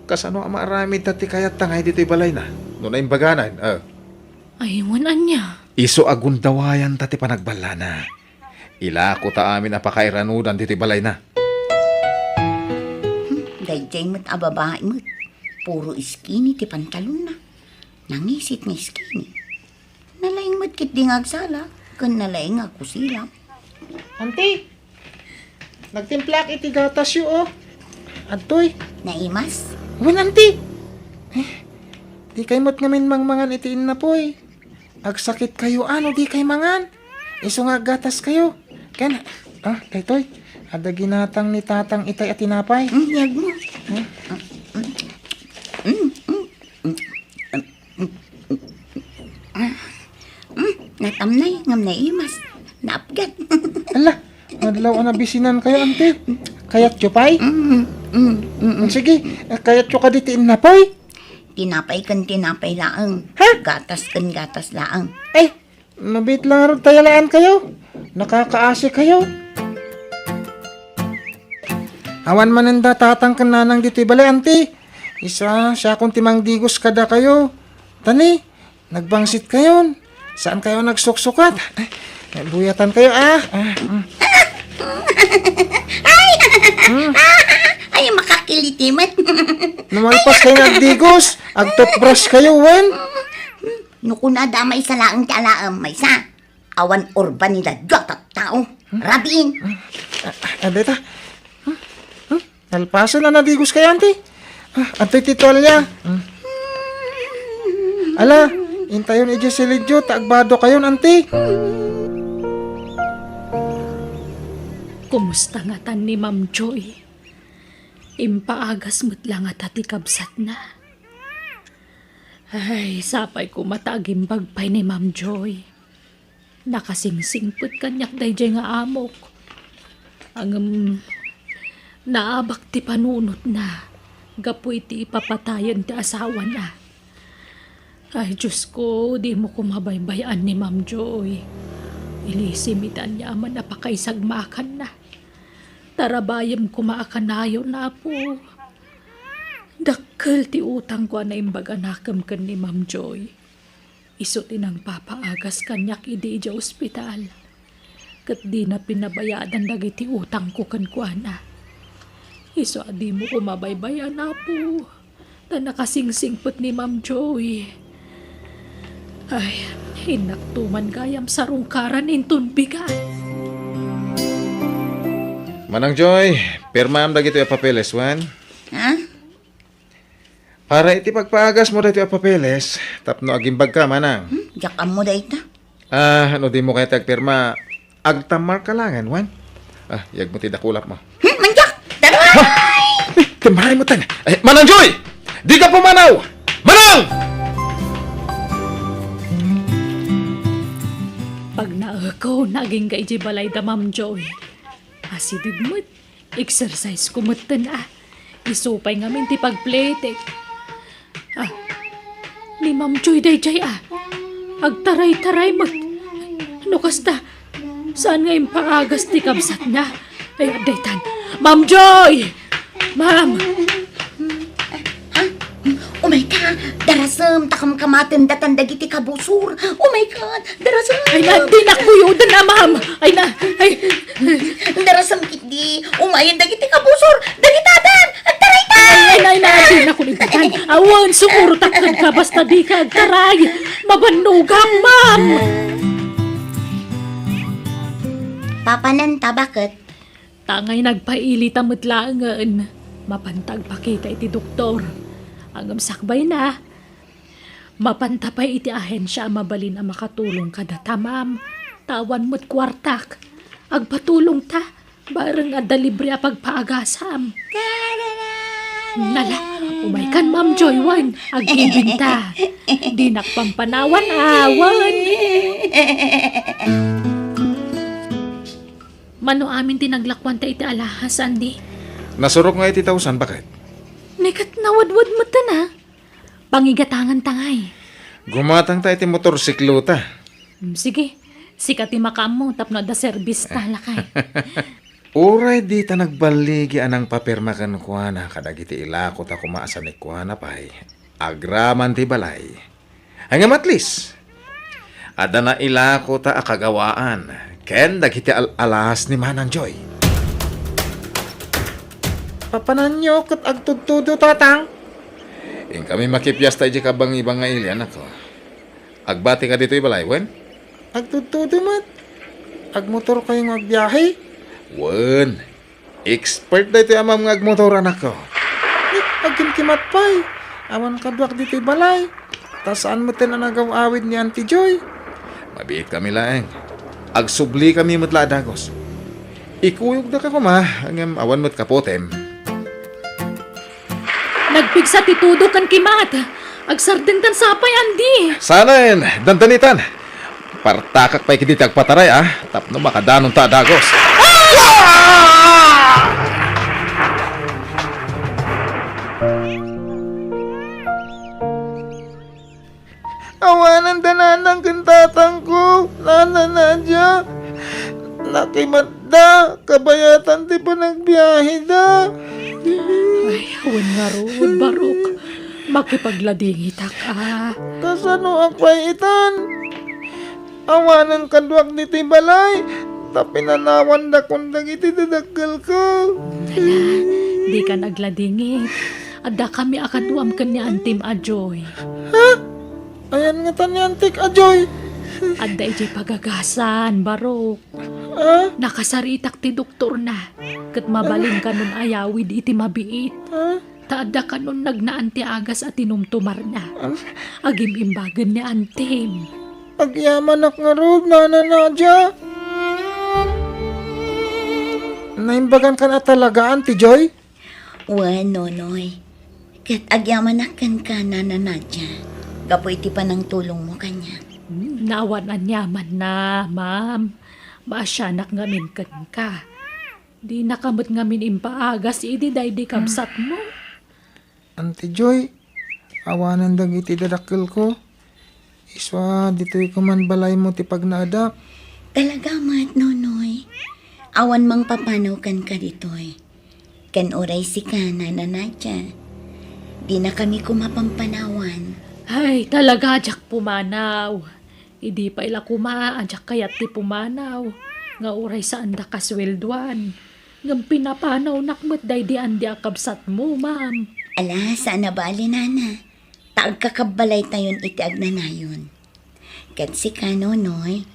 Kasano a maaramidta ti kayatta nga idi toy balayna, no naimbaganan, a? Ay, wen ania? Isu a gundawayanta ti panagballana. Ilako ta amin a pakairanudan ditoy balayna. Hmm, daydiay met a babai met. Puro skinny ti pantalonna. Nangisit nga skinny. Nalaing met ketdi nga agsala, ken nalaing nga agkusilap. Auntie, nagtimplaak iti gatasyo, o. Adtoy. Naimas? Wen, Auntie. Eh, dikay met ngamin mangmangan iti innapoy. Agsakitkayo a no dikay mangan. Isu nga aggataskayo. Ken, ah, daytoy. Adda ginatang ni Tatang itay a tinapay. Mm, yegmo. Hmm? Mm, mm, mm, mm, mm. Ah, mm, natamnay, ngem naimas. Naapgan. Ala, adlaw a nabisinankayo, Auntie. Kayatyo pay? Mm, mm, mm, mm. Sige, kayatyo kadi ti innapoy? Tinapay ken tinapay laeng. Ha? Gatas ken gatas laeng. Ay, mabiit lang ngarud ta yalaan kayo. Nakakaasi kayo. Awan manen da tatang ken nanang ditoy balay, anti. Isa, siakon ti mangdigos kadakayo. Tani, nagbangsit kayon. Saan kayo nagsuksukat? Ay, buyatan kayo, ah. Ah, mm. Ay! Hmm? Ay, makakiliti met. Numalpas kayo nga agdigos. Agtoothbrush kayo, wen? No kuna da maysa laeng ti alaem, maysa. Awan urban ni dadua a tattao. Hmm? Rabiin. Hmm? Ah, ah, deta. Hmm? Hmm? Nalpasen a nadigos kayo, anti? Ah, antoy ti tualya? Hmm. Ala, intayon idiay silidyo, ta agbado kayon, anti. Kumusta ngatan ni Ma'am Joy? Impaagas met la ngata ti kabsatna? Ay, sapay koma ta agimbag pay ni Ma'am Joy. Nakasingsingpet kaniak daydiay nga amok. Ngem, naabak ti panunotna gapu iti ipapatayen ti asawana. Ay, Diosko, dimo koma baybay-an ni Ma'am Joy. Ilisim iti aniaman a pakaisagmakanna. Tarabayem koma a kanayon, Apo. Dakkel ti utangko a naimbag a nakem ken ni Ma'am Joy. Isu ti nangpapaagas kaniak idi idiay ospital, ket dina pinabayadan dagiti utangko kenkuana. Isu a dimo koma baybay-an, Apo, ta nakasingsingpet ni Ma'am Joy. Ay, innakto man gayam sarungkaran inton bigat. Manang Joy, pirmaam dagitoy a papeles, wen? Ha? Para iti pagpaagasmo daytoy a papeles, tapno agimbagka, manang. Hmm? Diak ammo dayta. Ah, no dimo kayat ti agpirma, agtammarka laengen, wen? Ah, iyagmo ti dakulapmo. Hmm? Mandiak! Taray! Ha? Eh, timmaray mo, ten. Eh, Manang Joy! Dika pumanaw! Manang! Pagnaeko, nagingga idiay balay da Ma'am Joy. Asideg met. Exercise ko metten, a. Isu pay ngamin ti pagpletek. Ah, ni Ma'am Joy daydiay, a. Agtaray-taray met. No kasta, saan nga impaagas ti kabsatna? Ay, daytan. Ma'am Joy! Ma'am! Ha? Umayka, darasem, ta kamkamaten datan dagiti kabusor. Umayka, darasem. Ay na, dinak kuyoden, a, ma'am. Ay na, ay. Darasem ketdi, umayen dagiti kabusor. Dagitadan, agtaraytan. Ay, ay, ay, na, dinak kuyoden. Awan, sumurotak kenka, basta dika agtaray. Mabannogak, ma'am. Papananta, baket? Tangay nagpailita met laengen, mapanta agpakita iti doktor. Ngem sakbayna, mapanta pay iti ahensia a mabalin a makatulong kadata, ma'am. Ta awan met kuartak. Agpatulongta, bareng adda libre a pagpaagasam. Nala, umaykan, Ma'am Joy, wen, aggibingta. Dinak pampanawan, a, wen. Mano amin ti naglakuanta iti alahas, Andy? Nasurok nga iti tausan, baket? Ni ket nawadwad metten, a. Pangigatanganta ngay. Gumatangta iti motorsiklota. Mm, sige. Sika ti makaammo tapno adda serbista, lakay. Uray dita nagballigi a nangpapirma kenkuana kadagiti ilakota koma a sanikuana pay, agraman ti balay. Ngem at least, adda nailakota a kagawaan ken dagiti al-, alahas ni Manang Joy. Papananyo ket agtudtudo, Tatang? Inkami makipiasta idiay kabangibang nga ili, anakko. Agbatika ditoy balay, wen? Agtudtudo met. Agmotorkayo nga agbiahe? Wen. Expert daytoy amam nga agmotor, anakko. Ni, agkimkimat pay. Awan kaduak ditoy balay. Ta saan metten a nagaw-awid ni Auntie Joy. Mabiitkami laeng. Agsublikami met la a dagus. Ikuyogdaka koma, ngem awan met kaputem. Nagpigsa ti tudo ken kimat. Agsardengtan sapay, Andy. Saanen, dandanitan. Partakak pay ketdi ti agpataray, a, tapno makadanonta a dagus. Ah! Tatangko, Nana Nadia, nakimatda kabayatan ti panagbiaheda. Ay, wen ngarud, Barok. Makipagladingitak, a. Kasanoak pay itan? Awanen kaduak ditoy balay, ta pinanawandakon dagiti dadakkelko. Ala, dikan agladingit. Addakami a kaduam ken ni Antim a Joy. Ha? Ayan ngata ni Antik a Joy? Adda idiay pagagasan, Barok. Ah? Nakasaritak ti doktorna, ket mabalin kanon ayawid iti mabiit. Ah? Ta adda kanon nagnaan ti agas a tinumtumarna. Ah? Agim-imbagen ni Antim. Agyamanak ngarud, Nana Nadia. Naimbagankan a talagaan ti Joy? Wen, Nonoy. Ket agyamanak kenka, Nana Nadia, gapu iti panangtulongmo kaniak. Hmm, naawan aniamanna, ma'am. Maasianak ngamin kenka. Dinaka met ngamin impaagas idi daydi kabsatmo. Anti Joy, awanen dagiti dadakkelko. Isua, ditoy koma balaymo ti pagnaedak. Talaga met, Nonoy. Awan mangpapanaw kenka ditoy. Ken uray sika, Nana Nadia. Dinakami koma pampanawan. Ay, talaga, diak pumanaw. Idi pay la koma, a diak kayat ti pumanaw. Nga uray saanda kasueldoan. Ngem pinapanawnak met daydi andi a kabsatmo, ma'am. Ala, saan a bali, Nana. Ta agkakabbalaytayon iti agnanayon. Ket sika, Nonoy,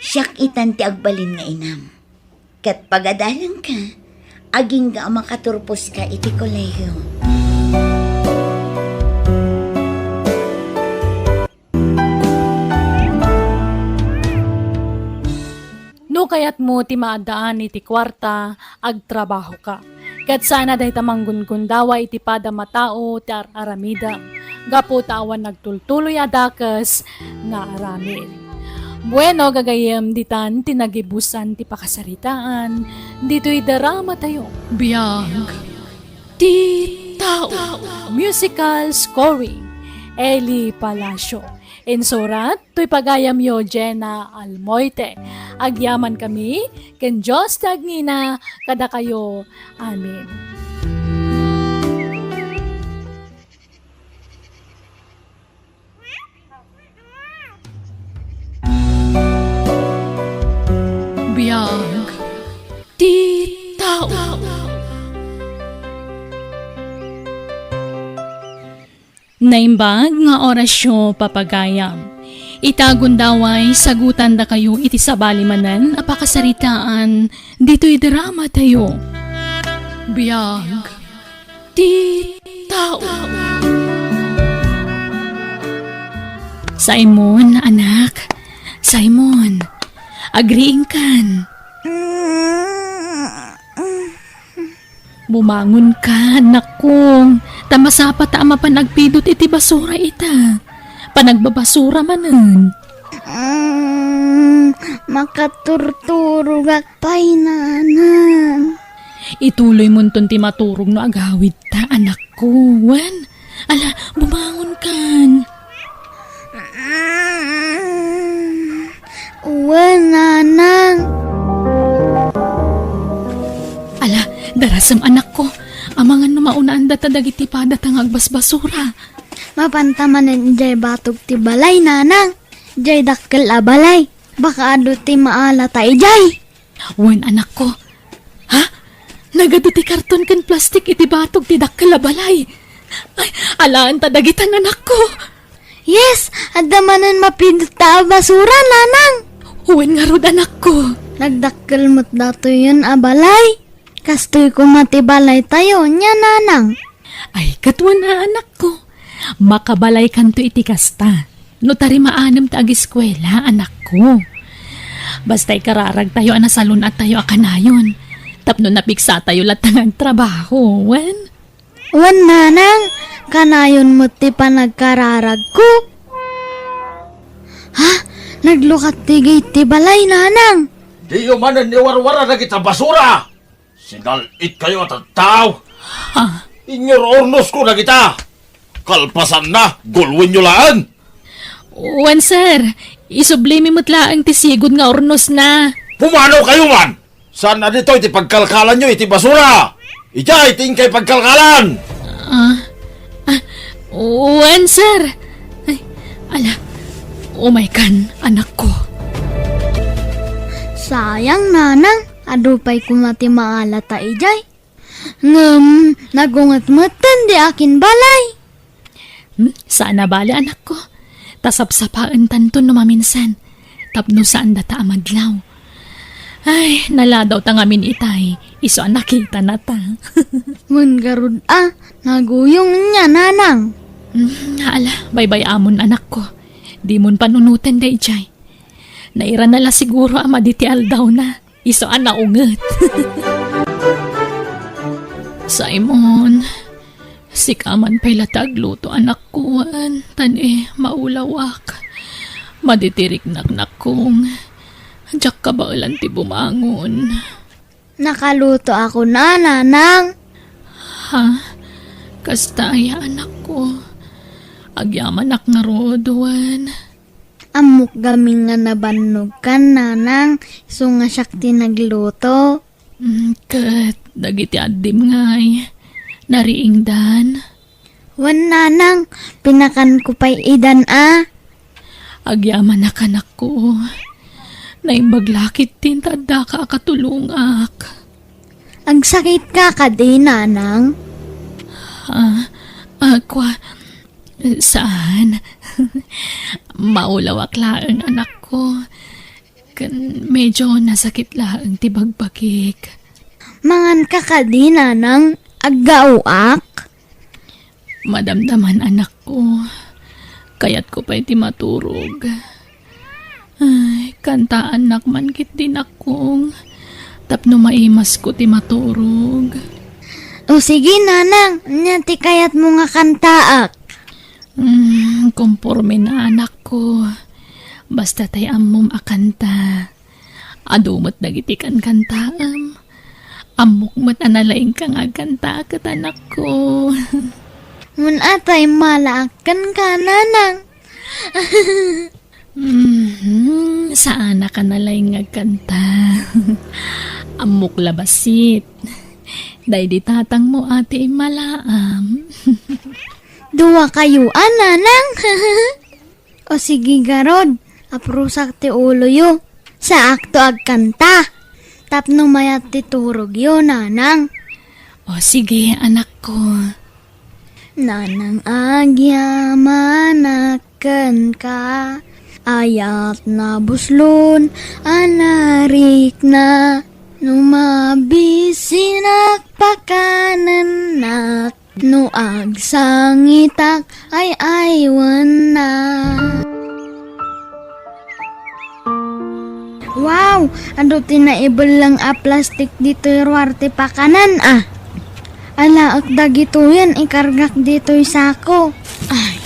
siak itan ti agbalin nga inam. Ket pagadalangka, agingga a makaturposka iti kolehio. No kayatmo ti maaddaan iti kuarta, agtrabahoka. Ket saanna dayta manggungundawa iti pada matao ti ar-aramidem, gapu ta awan nagtultuloy a dakes nga aramid. Bueno, gagayyem, ditan ti nagibusan ti pakasaritaan ditoy dramatayo. Biag ti tao. Musical scoring, Eli Palacio. Insurat, toy pagayamyo, Jenna Almoite. Agyamankami, ken Dios ti agngina kadakayo. Amen. Biag ti tao. Naimbag nga orasyo, papagayam. Ita gundaway, sagutandakayo iti sabali manen a pakasaritaan ditoy dramatayo. Biag ti tao. Simon, anak. Simon, agriingkan. Bumangonka, anakko, ta masapata a mapan agpidut iti basura ita. Panagbabasura manen. Mm, makaturturogak pay, nanang. Ituloymonton ti maturog no agawidta, anakko. Wen, ala, bumangonkan. Wen, nanang. Ala, darasem, anakko. Amangan no maunaan data dagiti padata nga agbasbasura. Mapanta manen idiay batog ti balay, nanang. Idiay dakkel a balay. Baka adu ti maalata idiay. Wen, anakko. Ha? Nagadu ti karton ken plastik iti batog ti dakkel a balay. Ay, alaen ta dagitan, anakko. Yes, adda manen mapidut a basura, nanang. Wen ngarud, anakko. Nagdakkel met datoyen a balay. Kastoy koma ti balaytayo, nia, nanang? Ay, ket wen a, anakko. Makabalaykanto iti kasta. No tarimaanem ta agiskuela, anakko. Basta ikararagtayo a nasalun-attayo a kanayon. Tapno napiksatayo latta nga agtrabaho, wen? Wen, nanang, kanayon met ti panagkararagko. Ha? Naglukat ti gate ti balay, nanang. Diyo manen iwarwara dagita basura! Sinal-itkayo a tattao! Ah. Inyor-ornosko dagita! Kalpasanna, gulwenyo laeng! Wen, sir. Isublimi met laeng ti sigud nga urnosna. Pumanaw kayo man! Saan a ditoy ti pagkalkalanyo iti basura? Idiay ti inkay pagkalkalan! Ah, ah, wen, sir. Ay, ala, umaykan, anakko. Sayang, nanang, adu pay koma ti maalata idiay. Ngem nagunget metten di akin balay. Hmm, saan a bale, anakko. Ta sapsapaentanto no maminsan. Tapno saan data a madlaw. Ay, naladaw ta ngamin itay. Isu a nakita na ta. Wen garud a, naguyong nia, nanang. Hmm, ala, baybay-amon, anakko. Dimon panunoten dayjay. Nairana la siguro a madi ti aldawna. Isu a naunget. Simon, sika man pay la ti agluto, anakko, wen, tan, eh, maulawak. Madi ti riknak, nakkong. Diak kabaelan ti bumangon. Nakaluto ako na, nanang. Ha? Kasta aya, anakko. Agyamanak ngarud, wen. Ammok gamin nga nabannogkan, nanang, isu nga siak ti nagluto. Mm, ket dagiti addim ngay, nariingdan? Wen, nanang, pinakanko pay idan a. Agyamanak, anakko. Naimbag la ketdi ta addaka a katulongak. Agsakitka kadi, nanang? Ah, ah, kua, saan. Maulawak laeng, anakko. Ken medyo nasakit laeng ti bagbagik. Manganka kadi, nanang? Aggaoak? Madamdaman, anakko. Kayatko pay ti maturog. Ay, kantaannak man ketdi, nakkong, tapno maimasko ti maturog. O sige, nanang, ania ti kayatmo nga kantaak? Hmm, komporme na, anakko. Basta tay ammom a kanta. Adu met dagiti kankantaem. Ammok met a nalaingka nga agkanta ket, anakko. Wen a ta immalaak kenka, nanang. Mhm, saanak a nalaing nga agkanta. Ammok la bassit. Daydi tatangmo a ti immalaam. Dua kayo a, nanang. O sige garud, aprusak ti uloyo. Saakto agkanta. Tapno mayat ti turogyo, nanang. O sige, anakko. Nanang, agyamanak kenka, ayat nabuslon a narikna. No mabisinak, pakanennak. No agsangitak, ay-aywenna. Wow! Adu ti naibelleng a plastik ditoy ruar ti pakanan, a. Alaek dagitoyen, ikargak ditoy sako. Ay.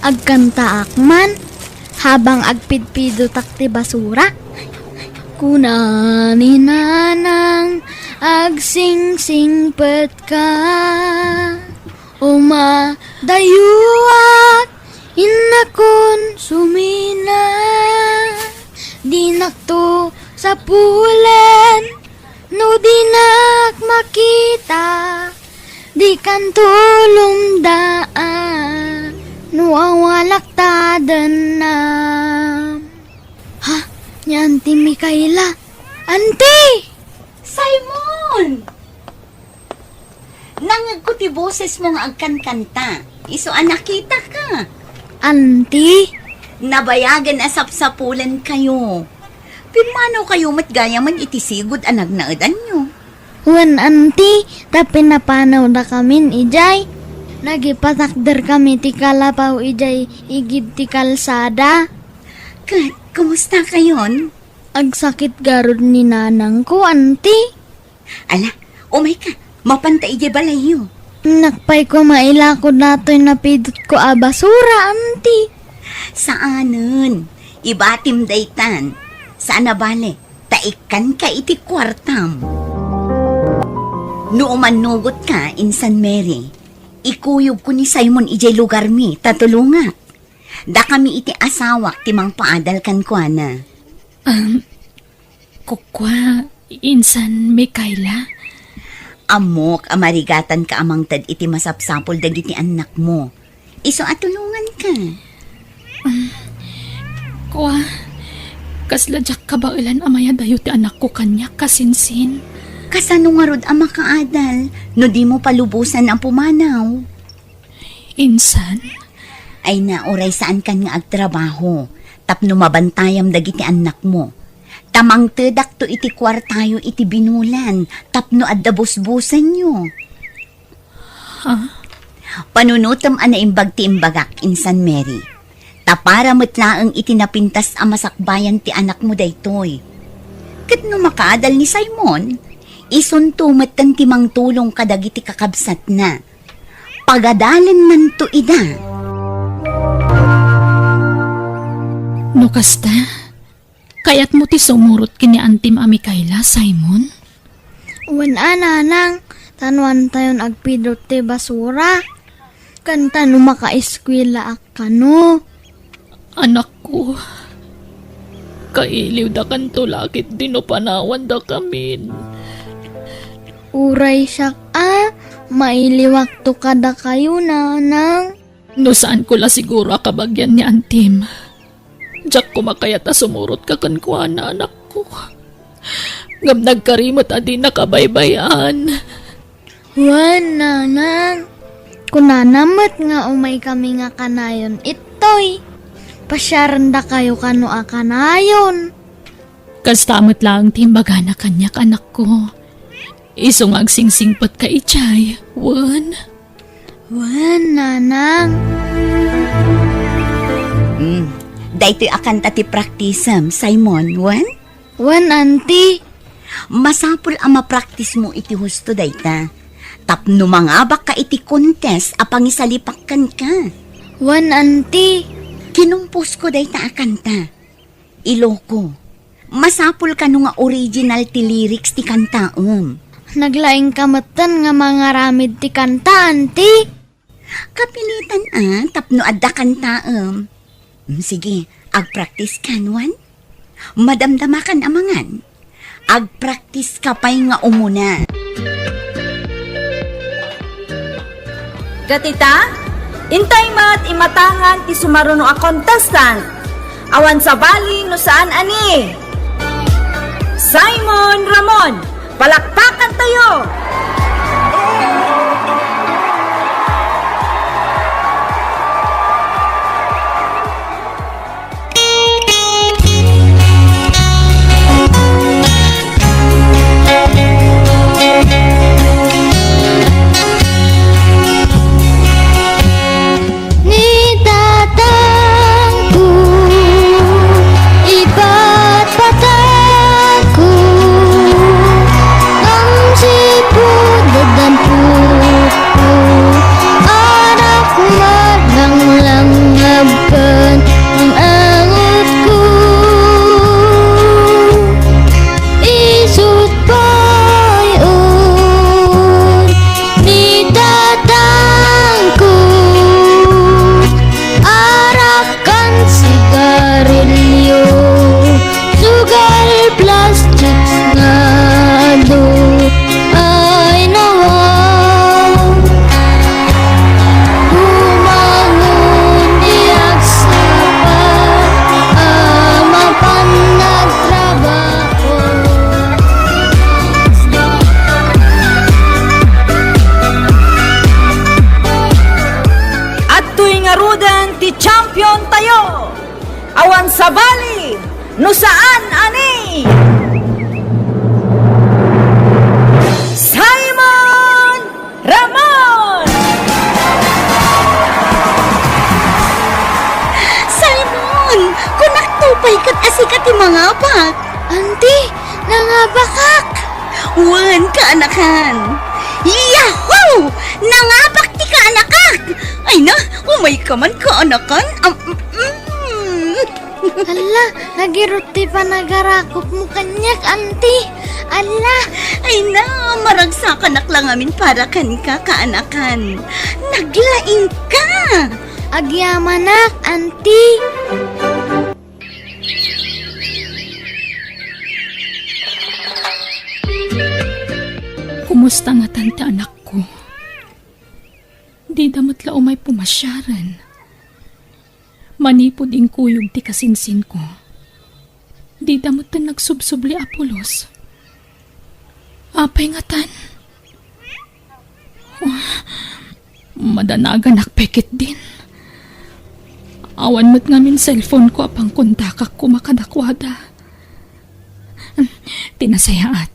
Agkantaak man, habang agpidpidotak ti basura. Kuna ni Nanang, agsingsingspetka. Umadayoak, innakon sumina. Dinakto sapulen, no dinak makita. Dikanto lumdaan, no awalak ta dennam. Ha? Ni Auntie Micaela? Auntie! Simon! Nangngegko ti bosesmo nga agkankanta. Isu a nakitaka. Auntie? Nabayagen a sapsapulenkayo. Pimmanaw kayo met gayamen iti sigud a nagnaedanyo. Wen, Auntie, ta pinapanawdakamin idiay. Nagipatakderkami ti kalapaw idiay igid ti kalsada. Ket, kumusta kayon? Agsakit garud ni nanangko, Auntie. Ala, umayka, mapanta idiay balayyo. Napay ko mailako datoy napidotko a basura, Auntie. Saanen, ibatim daytan. Saan a bale, ta ikkanka iti kuartam. No umannugotka insan Mary, ikuyogko ni Simon idiay lugarmi ta tulongak. Dakami iti asawak ti mangpaadal kenkuana. Um, kukua, insan Mikaela? Ammok a marigatanka a mangted iti masapsapul dagiti annakmo. Isu a tulonganka. Um, kua, kasla diak kabaelan a mayadayo ti anakko kaniak, kasinsin. Kasano ngarud a makaadal no dimo palubosan a pumanaw? Insan? Ay na, uray saankan nga agtrabaho, tapno mabantayam dagiti annakmo. Ta mangtedakto iti kuartayo iti binulan, tapno adda busbusenyo. Ha? Panunotem a naimbag ti imbagak, insan Mary. Ta para met laeng iti napintas a masakbayan ti anakmo daytoy. Ket no makaadal ni Simon, isunto metten ti mangtulong kadagiti kakabsatna. Pagadalennanto ida. No kasta, kayatmo ti sumurot ken ni Antim a Mikaela, Simon? Wen a, nanang, ta no antayon agpidot ti basura, ken ta no makaeskuelaak kano. Anakko, kailiwdakanto la ketdi no panawandakamin. Uray siak a, mailiwakto kadakayo, nanang. No saanko la siguro a kabagian ni Antim, diak koma kayat a sumurotka kenkuana, anakko. Ngem nagkari met a dinaka baybay-an. Wen, nanang. Kunana met nga umaykami nga kanayon ittoy. Pasiarendakayo kano a kanayon. Kasta met laeng ti imbagana kaniak, anakko. Isu nga agsingsingpetka idiay, wen? Wen, nanang. Hmm. Daytoy a kanta ti praktisem, Simon, wen? Wen, anti. Masapul a mapraktismo iti husto dayta. Tapno mangabakka iti contest a pangisalipak kenka. Wen, anti. Kinumposko dayta a kanta. Iloko. Masapul kano nga original ti lyrics ti kantaem. Naglaingka metten nga mangaramid ti kanta, anti? Kapilitan a, tapno adda kantaem. Mm, sige, agpraktis kan, wen? Madamdamakan a mangan. Agpraktis ka pay nga umuna. Ket ita, intay met imatangan ti sumaruno a contestant. Awan sabali no saan a ni Simon Ramon. Palakpakantayo! Ni tatangko, ipatpatangko, ngem sipud addan putko, anak, marlanglangab ken ang angutko. Isut' pay un ni tatangko, arak ken sigarilyo, sugal plastics nga adu. Ay nawa, bumangon ti agsapa a mapan nagtrabaho. Adtoy ngaruden ti champion tayo. Awan sabali no saan a ni Simon Ramon! Simon! Kunakto pay ket a sika ti mangabak! Anti, nangabakak! Wen, kaanakan! Yahoo! Nangabak ti kaanakak! Ay na, umayka man, kaanakan! Am, mm. Alla, nagirut ti panagarakopmo kaniak, anti. Alla. Ay na, maragsakanak la ngamin para kenka, kaanakan. Naglaingka. Agyamanak, anti. Kumusta ngatan ti anakko? Dida met la umay pumasiaren. Manipud inkuyog ti kasinsinko, dida met nagsubsubli a pulos. Apay ngatan? Oh, madanaganak pay ketdin. Awan met ngamin cellphone-ko a pangkontakak koma kadakuada. Ti nasayaat,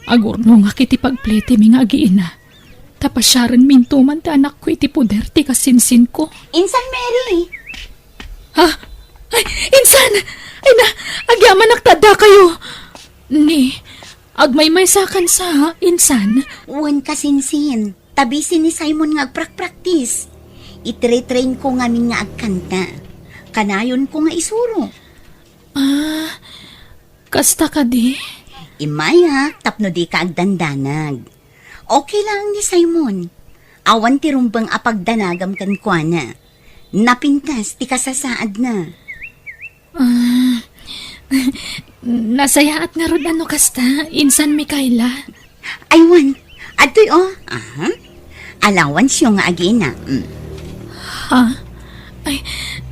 agurnongak iti pagpletimi nga agiina. Ta pasiarenminto man ti anakko iti poder ti kasinsinko. Insan, Mary! Ha? Ay, insan! Ay na, agyamanak ta addakayo! Ni, agmaymaysakan sa, insan? Wen, kasinsin, ta busy ni Simon nga agprakpraktis. Itretrain-ko ngamin nga agkanta. Kanayonko nga isuro. Ah, kasta kadi? Immayak tapno dika agdandanag. Okay lang ni Simon. Awan ti rumbeng a pagdanagam kenkuana. Napintas ti kasasaadna. Ah, nasayaat ngarud a no kasta, insan Mikaela. Ay, wen, adtoy, oh. Aha. Allowance-yo nga agiina. Mm. Ha? Ay,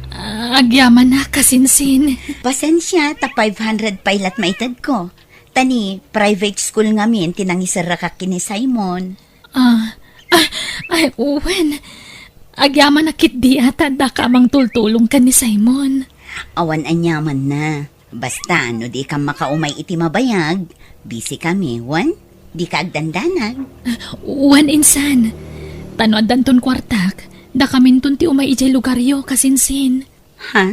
ah, agyamanak, kasinsin. Pasensia, ta five hundred pay lat maitedko. Ta ni private school ngamin ti nangiserrakak ken ni Simon. Ah, ah, ay, wen. Agyamanak ketdi a ta addaka a mangtultulong ken ni Simon. Awan aniamanna. Basta, no dika makaumay iti mabayag, busy kami, wen? Dika agdandanag. Ah, wen, insan. Ta no addanton kuartak, dakaminton ti umay idiay lugaryo, kasinsin. Ha?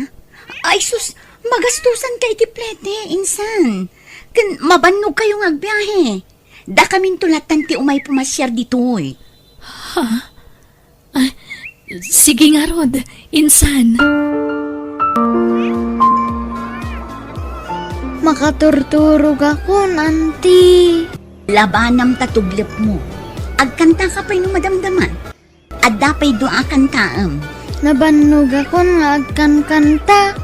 Ay sus, magastusanka iti plete, insan. Ken mabannogkayo nga agbiahe. Dakaminto lattan ti umay pumasiar ditoy. Ha? Ah, sige ngarud, insan. Makaturturogakon, anti. Labanam ta tuglepmo. Agkantaka pay no madamdama. Adda pay dua a kantaem. Nabannogakon nga agkankanta.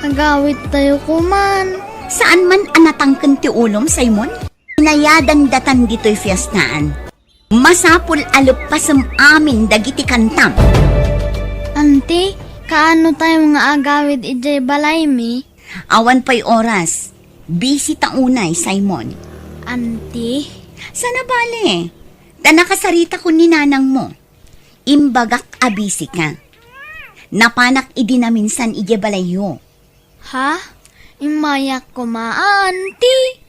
Agawidtayo koman. Saan man a natangken ti ulom, Simon? Inayadan datan ditoy fiestaan. Masapul a leppasem amin dagiti kantam. Anti, kaano tayo nga agawid idiay balaymi? Awan pay oras. Busy ta unay, Simon. Anti? Sana bale. Ta nakasaritakon ni nanangmo. Imbagak a busy ka. Napanak idi naminsan idiay balayyo. Ha? Immayak koma, anti?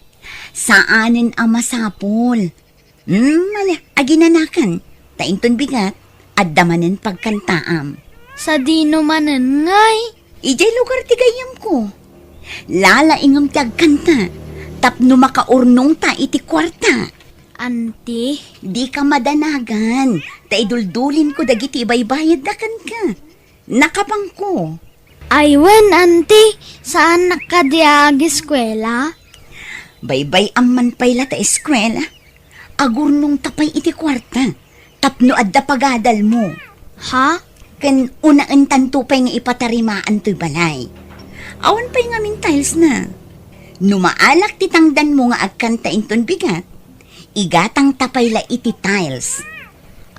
Saanen a masapul. Hmm, ala, aginanakan. Ta inton bigat, adda manen pagkantaam. Sadino manen ngay? Idiay lugar ti gayyemko. Lalaingem ti agkanta tapno makaurnongta iti kuarta. Anti? Dika madanagan, ta iduldulinko dagiti ibaybayadda kenka. Nakapangko. Ay wen, anti, saannak kadi a ageskuela? Baybay-am man pay la ta eskuela. Agurnongta pay iti kuarta tapno adda pagadalmo. Ha? Ken unaentanto pay nga ipatarimaan toy balay. Awan pay ngamin tilesna. No maalak ti tangdanmo nga agkanta inton bigat, igatangta pay la iti tiles.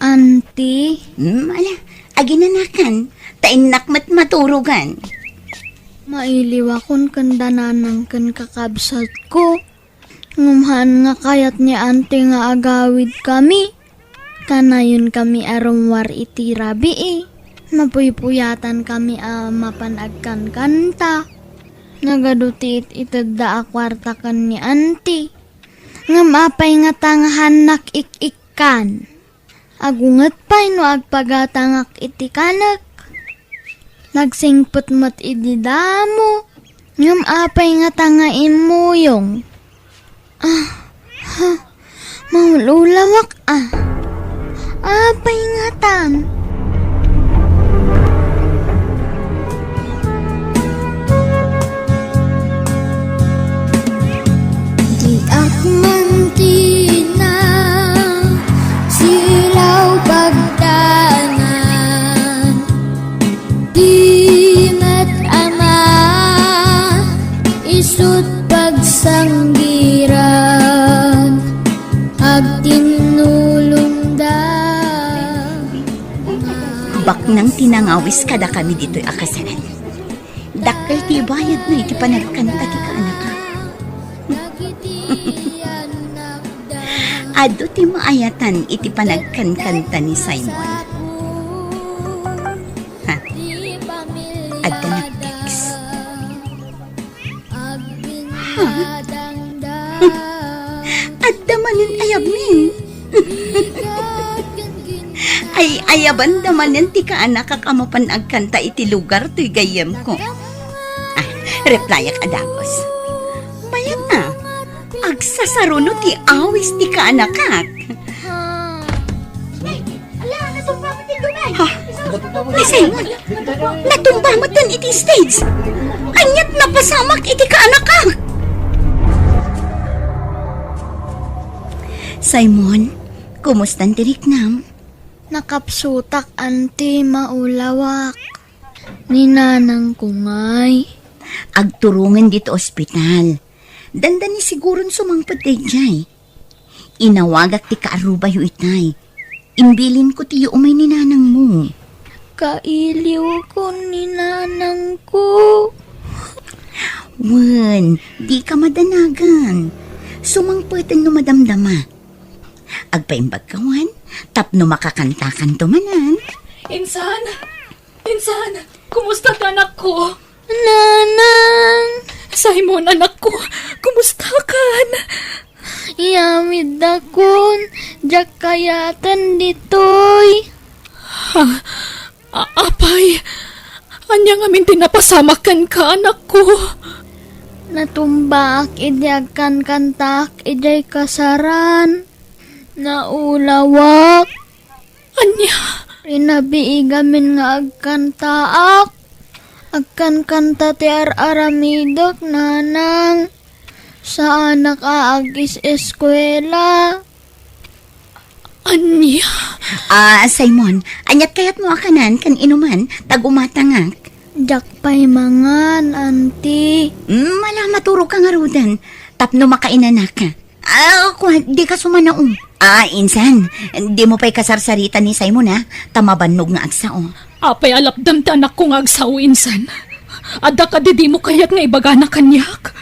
Anti? Hmm, ala, aginanakan, ta innak met maturogan. Mailiwakon ken da nanang ken kakabsatko. Ngem haan nga kayat ni anti nga agawidkami. Kanayonkami a rummuar iti rabii. Napuypuyatankami a mapan agkankanta. Nagadu ti it-itedda a kuarta ken ni anti. Ngem apay ngata nga haannak ik-ikkan? Agunget pay no agpagatangak iti kanek. Nagsingpet met idi damo. Ngem apay ngata nga immuyong? Ah, ha, maululawak, ah. Apay ngatan? Diak man ti nasilaw pagdangan. Baknang ti nangawis kadakami ditoy a kasaran. Dakkel ti ibayadna iti panagkanta ti kaanakak. Adu ti maayatan iti panagkankanta ni Simon. Ha? Adda nag-text. Ha? Adda manen ayabmi. Ay, ayabanda manen ti kaanakak a mapan agkanta iti lugar toy gayyemko. Ah, replyak a dagus. Mayat a, agsasaruno ti awis ti kaanakak. Ala, natumba met ti dugay. Ha? Ni Simon, natumba met iti stage. Ania't napasamak iti kaanakak? Simon, kumustan ti riknam? Nakapsutak, anti, maulawak. Ni nanangko ngay. Agturongen ditoy ospital. Dandani siguron sumangpet daydiay. Inawagak ti kaarrubayo itay. Imbilinko ti umay ni nanangmo. Kailiwko ni nanangko. Wen, dika madanagan. Sumangpeten no madamdama. Agpaimbagka wen, tapno makakantakanto manen. Insan! Insan! Kumusta ti anakko? Nanang! Simon, anakko, kumustakan? Iyawiddakon, diak kayaten ditoy. Ha? A-, apay, ania ngamin ti napasamak kenka, anakko? Natumbaak idi agkankantaak idiay kasaran. Naulawak. Ania? Rinabii ngamin nga agkantaak. Agkankanta ti ar-aramidek, nanang. Saanak a agis-eskuela. Ania? Ah, Simon, ania't kayatmo a kanan ken inuman, ta gumatangak? Diak pay mangan, anti. Mm, ala, maturogka ngaruden, tapno makainanaka. Ah, kua, dika sumanaom. Ah, insan, dimo pay kasarsarita ni Simon, ha? Ta mabannog nga agsao. Apay a lapdam ti anakko nga agsao, insan? Adda kadi dimo kayat nga ibagana kaniak?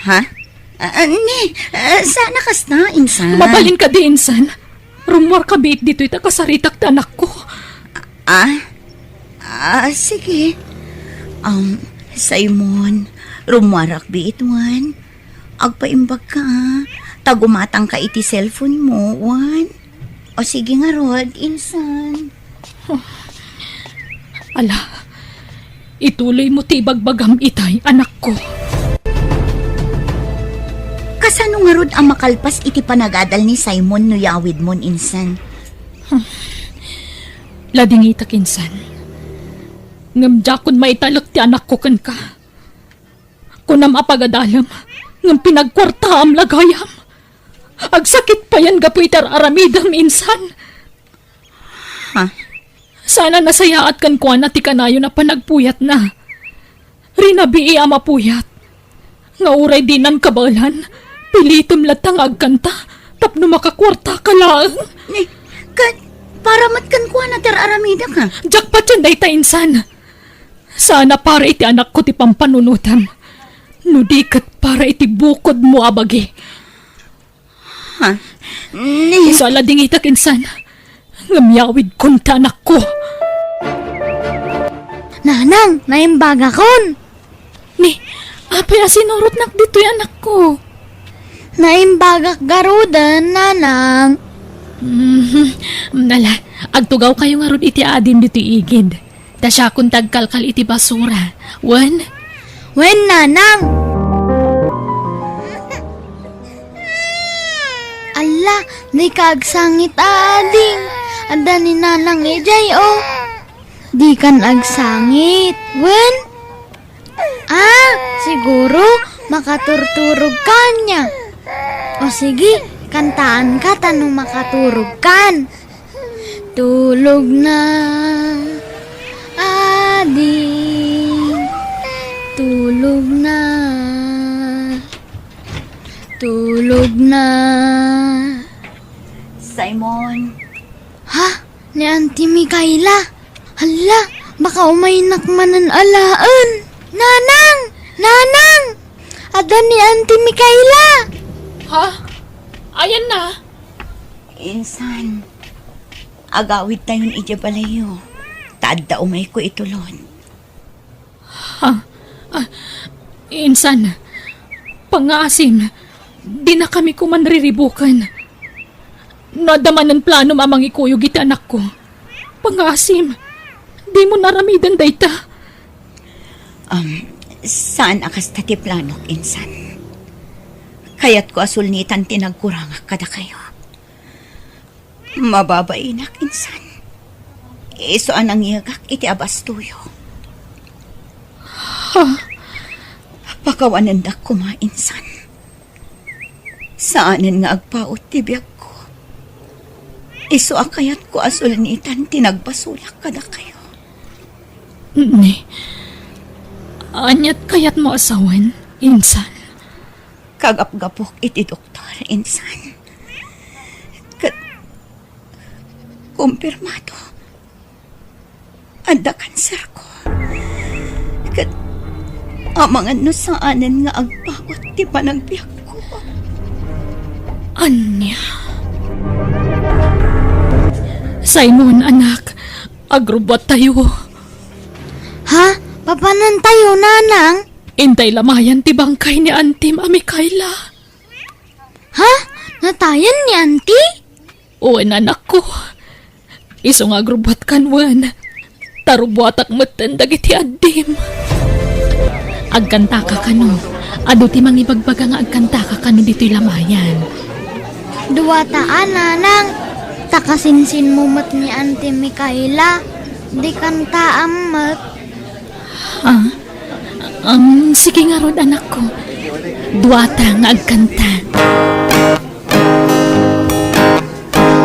Ha? Ah, ah, ni, ah, saan a kasta, insan? Mabalin kadi, insan? Rummuarka biit ditoy ta kasaritak ti anakko. Ah? Ah, sige. Um, Simon, rummuarak biit wen. Agpaimbagka, ah. Ta gumatangka iti cellphone mo, wen. O sige ngarud, insan. Ala, ituloymo ti ibagbagam itay, anakko. Kasano ngarud a makalpas iti panagadal ni Simon no yawidmon, insan? Ladingitak, insan. Ngem diakon maitalek ti anakko kenka. Kunam a pagadalem, ngem pinagkuartaam la gayam. Agsakit payen gapu iti ar-aramidem, insan. Ha? Saan a nasayaat kenkuana ti kanayon a panagpuyatna. Rinabii a mapuyat. Nga uray dinan kabaelan, pilitem latta nga agkanta tapno makakuartaka laeng. Ni, ket para met kenkuana ti ar-aramidek, ha? Diak patien dayta, insan. Saan a para iti anakko ti pampanunotem, no di ket para iti bukodmo a bagi. Ha? Ni... Isu a ladingitak, insan. Ngem yawidkon ti anakko. Nanang, naimbagakon. Ni, apay a sinurotnak ditoy, anakko? Naimbagak garuden, nanang. Mhm. Ala, agtugawkayo ngarud iti adim ditoy igid. Ta siakon ti agkalkal iti basura. Wen? Wen, nanang. Alla, dika agsangit, ading. Adda ni nanang idiay, o. Dikan agsangit. Wen? Ah, siguro makaturturog ka ania. O sige, kantaanka ta no makaturogkan. Tulog na, ading. Tulog na. Tulog na. Simon. Ha? Ni Auntie Mikaela? Hala, baka umaynak manen alaen. Nanang! Nanang! Adda ni Auntie Mikaela! Ha? Ayanna? Insan, agawidtayon idiay balayyo. Ta adda umayko itulod. Ha? Ah, insan, pangngaasim, dinakami koma riribuken. No adda manen planom a mangikuyog iti anakko, pangngaasim, dimo aramiden dayta. Um, saan a kasta ti planok, insan. Kayatko a sulnitan ti nagkurangak kadakayo. Mababainak, insan. Isu a nangyegak iti abastoyo. Ha? Pakawanendak koma, insan. Saanen nga agpaut ti biagko. Isu a kayatko a sulnitan ti nagbasolak kadakayo. Ni, aniat kayatmo a sawen, insan? Kagapgapok iti doktor, insan. Ket kumpirmado, adda kanserko. Ket amangan no saanen nga agpaut ti panagbiagko. Ania? Simon, anak, agrubbuattayo. Ha? Papanantayo, nanang? Intay lamayan ti bangkay ni antim a Mikaela. Ha? Natayen ni Auntie? Wen, anakko. Isu nga agrubbuatkan wen. Ta rubbuatak metten dagiti addim. Agkantaka kano. Adu ti mangibagbaga nga agkantaka kano ditoy lamayan. Duata a, nanang. Ta kasinsinmo met ni Auntie Mikaela. Di kantaam met. Ah, um, sige ngarud, anakko. Duata nga agkanta.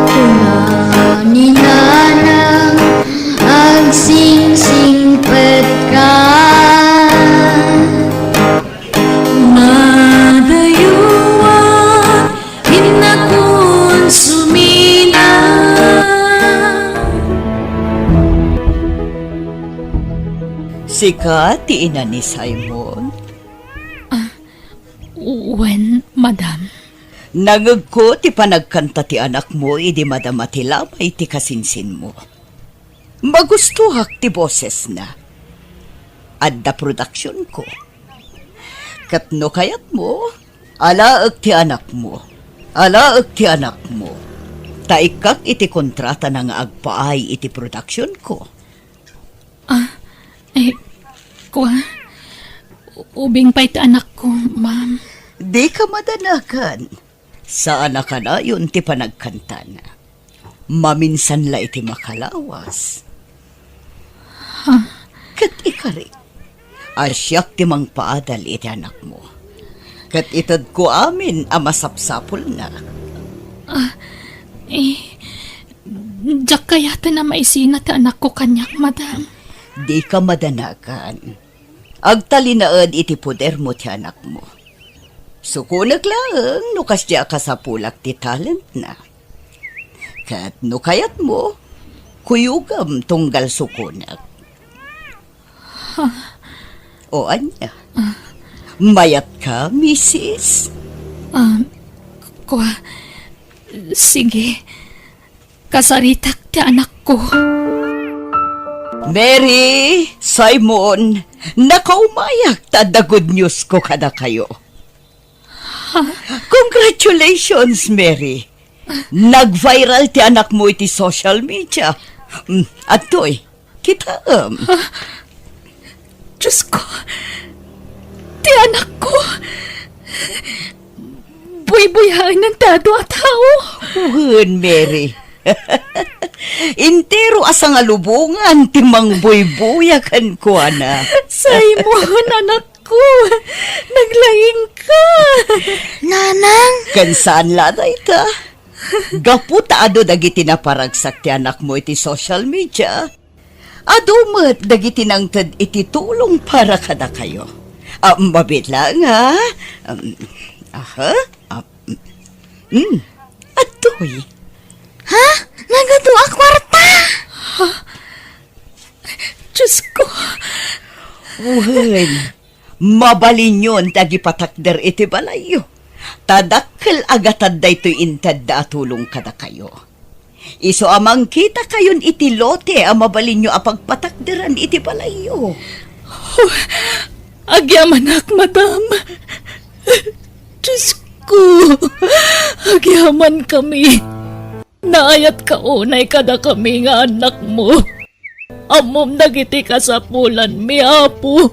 Kuna ni Nanang, agsingsingpetka. Madayuan, innak, unsumina. Sika ti ina ni Simon? Ah, wen, madam. Nangegko ti panagkanta ti anakmo idi madama ti lamay ti kasinsinmo. Magustoak ti bosesna. Adda produksionko. Ket no kayatmo, alaek ti anakmo. Alaek ti anakmo. Ta ikkak iti kontratana nga agpaay iti produksionko. Ah, eh, kua, ubing pay ti anakko, ma'am. Dika madanagan. Saan a kanayon ti panagkantana. Maminsan la iti makalawas. Ha? Ket ikarik, a siak ti mangpaadal iti anakmo. Ket itedko amin a masapsapulna. Ah, eh, diak kayaten a maisina ti anakko kaniak, madam. Dika madanagan. Agtalinaed iti podermo ti anakmo. Sukonek laeng no kasdi a kasapulak ti talentna. Ket no kayatmo, kuyogam tunggal sukonek. O ania? Mayatka, misis? Ah, kua, sige. Kasaritak ti anakko. Mary, Simon, nakaumayak ta adda good news ko kadakayo. Ha? Congratulations, Mary. Nag-viral ti anakmo iti social media. Mm, adtoy, kitaem. Ha? Diyos ko, ti anakko, buybuyaenan ti adu a tao. Wen, Mary. Entero a sangalubongan ti mangbuybuya kenkuana. Simon, anakko, naglaingka. Nanang. Ken saan la dayta. Gapu ta adu dagiti naparagsak ti anakmo iti social media, adu met dagiti nangted iti tulong para kadakayo. Ah, mabiit laeng, ha? Um, aha? Ah, mm, mm. Adtoy. Ha? Nagadu a kuarta? Ha? Wen, mabalinyon ti agipatakder iti balayyo. Ta dakkel a gatad daytoy intedda a tulong kadakayo. Isu a mangkitakayon iti lote a mabalinyo a pagpatakderan iti balayyo. Agyamanak, madam. Diyos ko, agyamankami. Naayatka unay kadakami nga annakmo. Ammom dagiti kasapulanmi, Apo,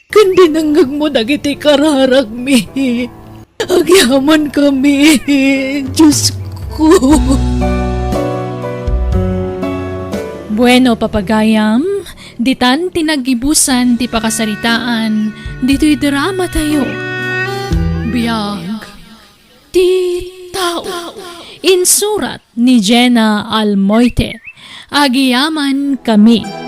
ken dinengngegmo dagiti kararagmi. Agyamankami, Diyos ko. Bueno, papagayam, ditan ti naggibusan ti pakasaritaan ditoy dramatayo. Biag ti tao. Insurat ni Jenna Almoite. Agyamankami.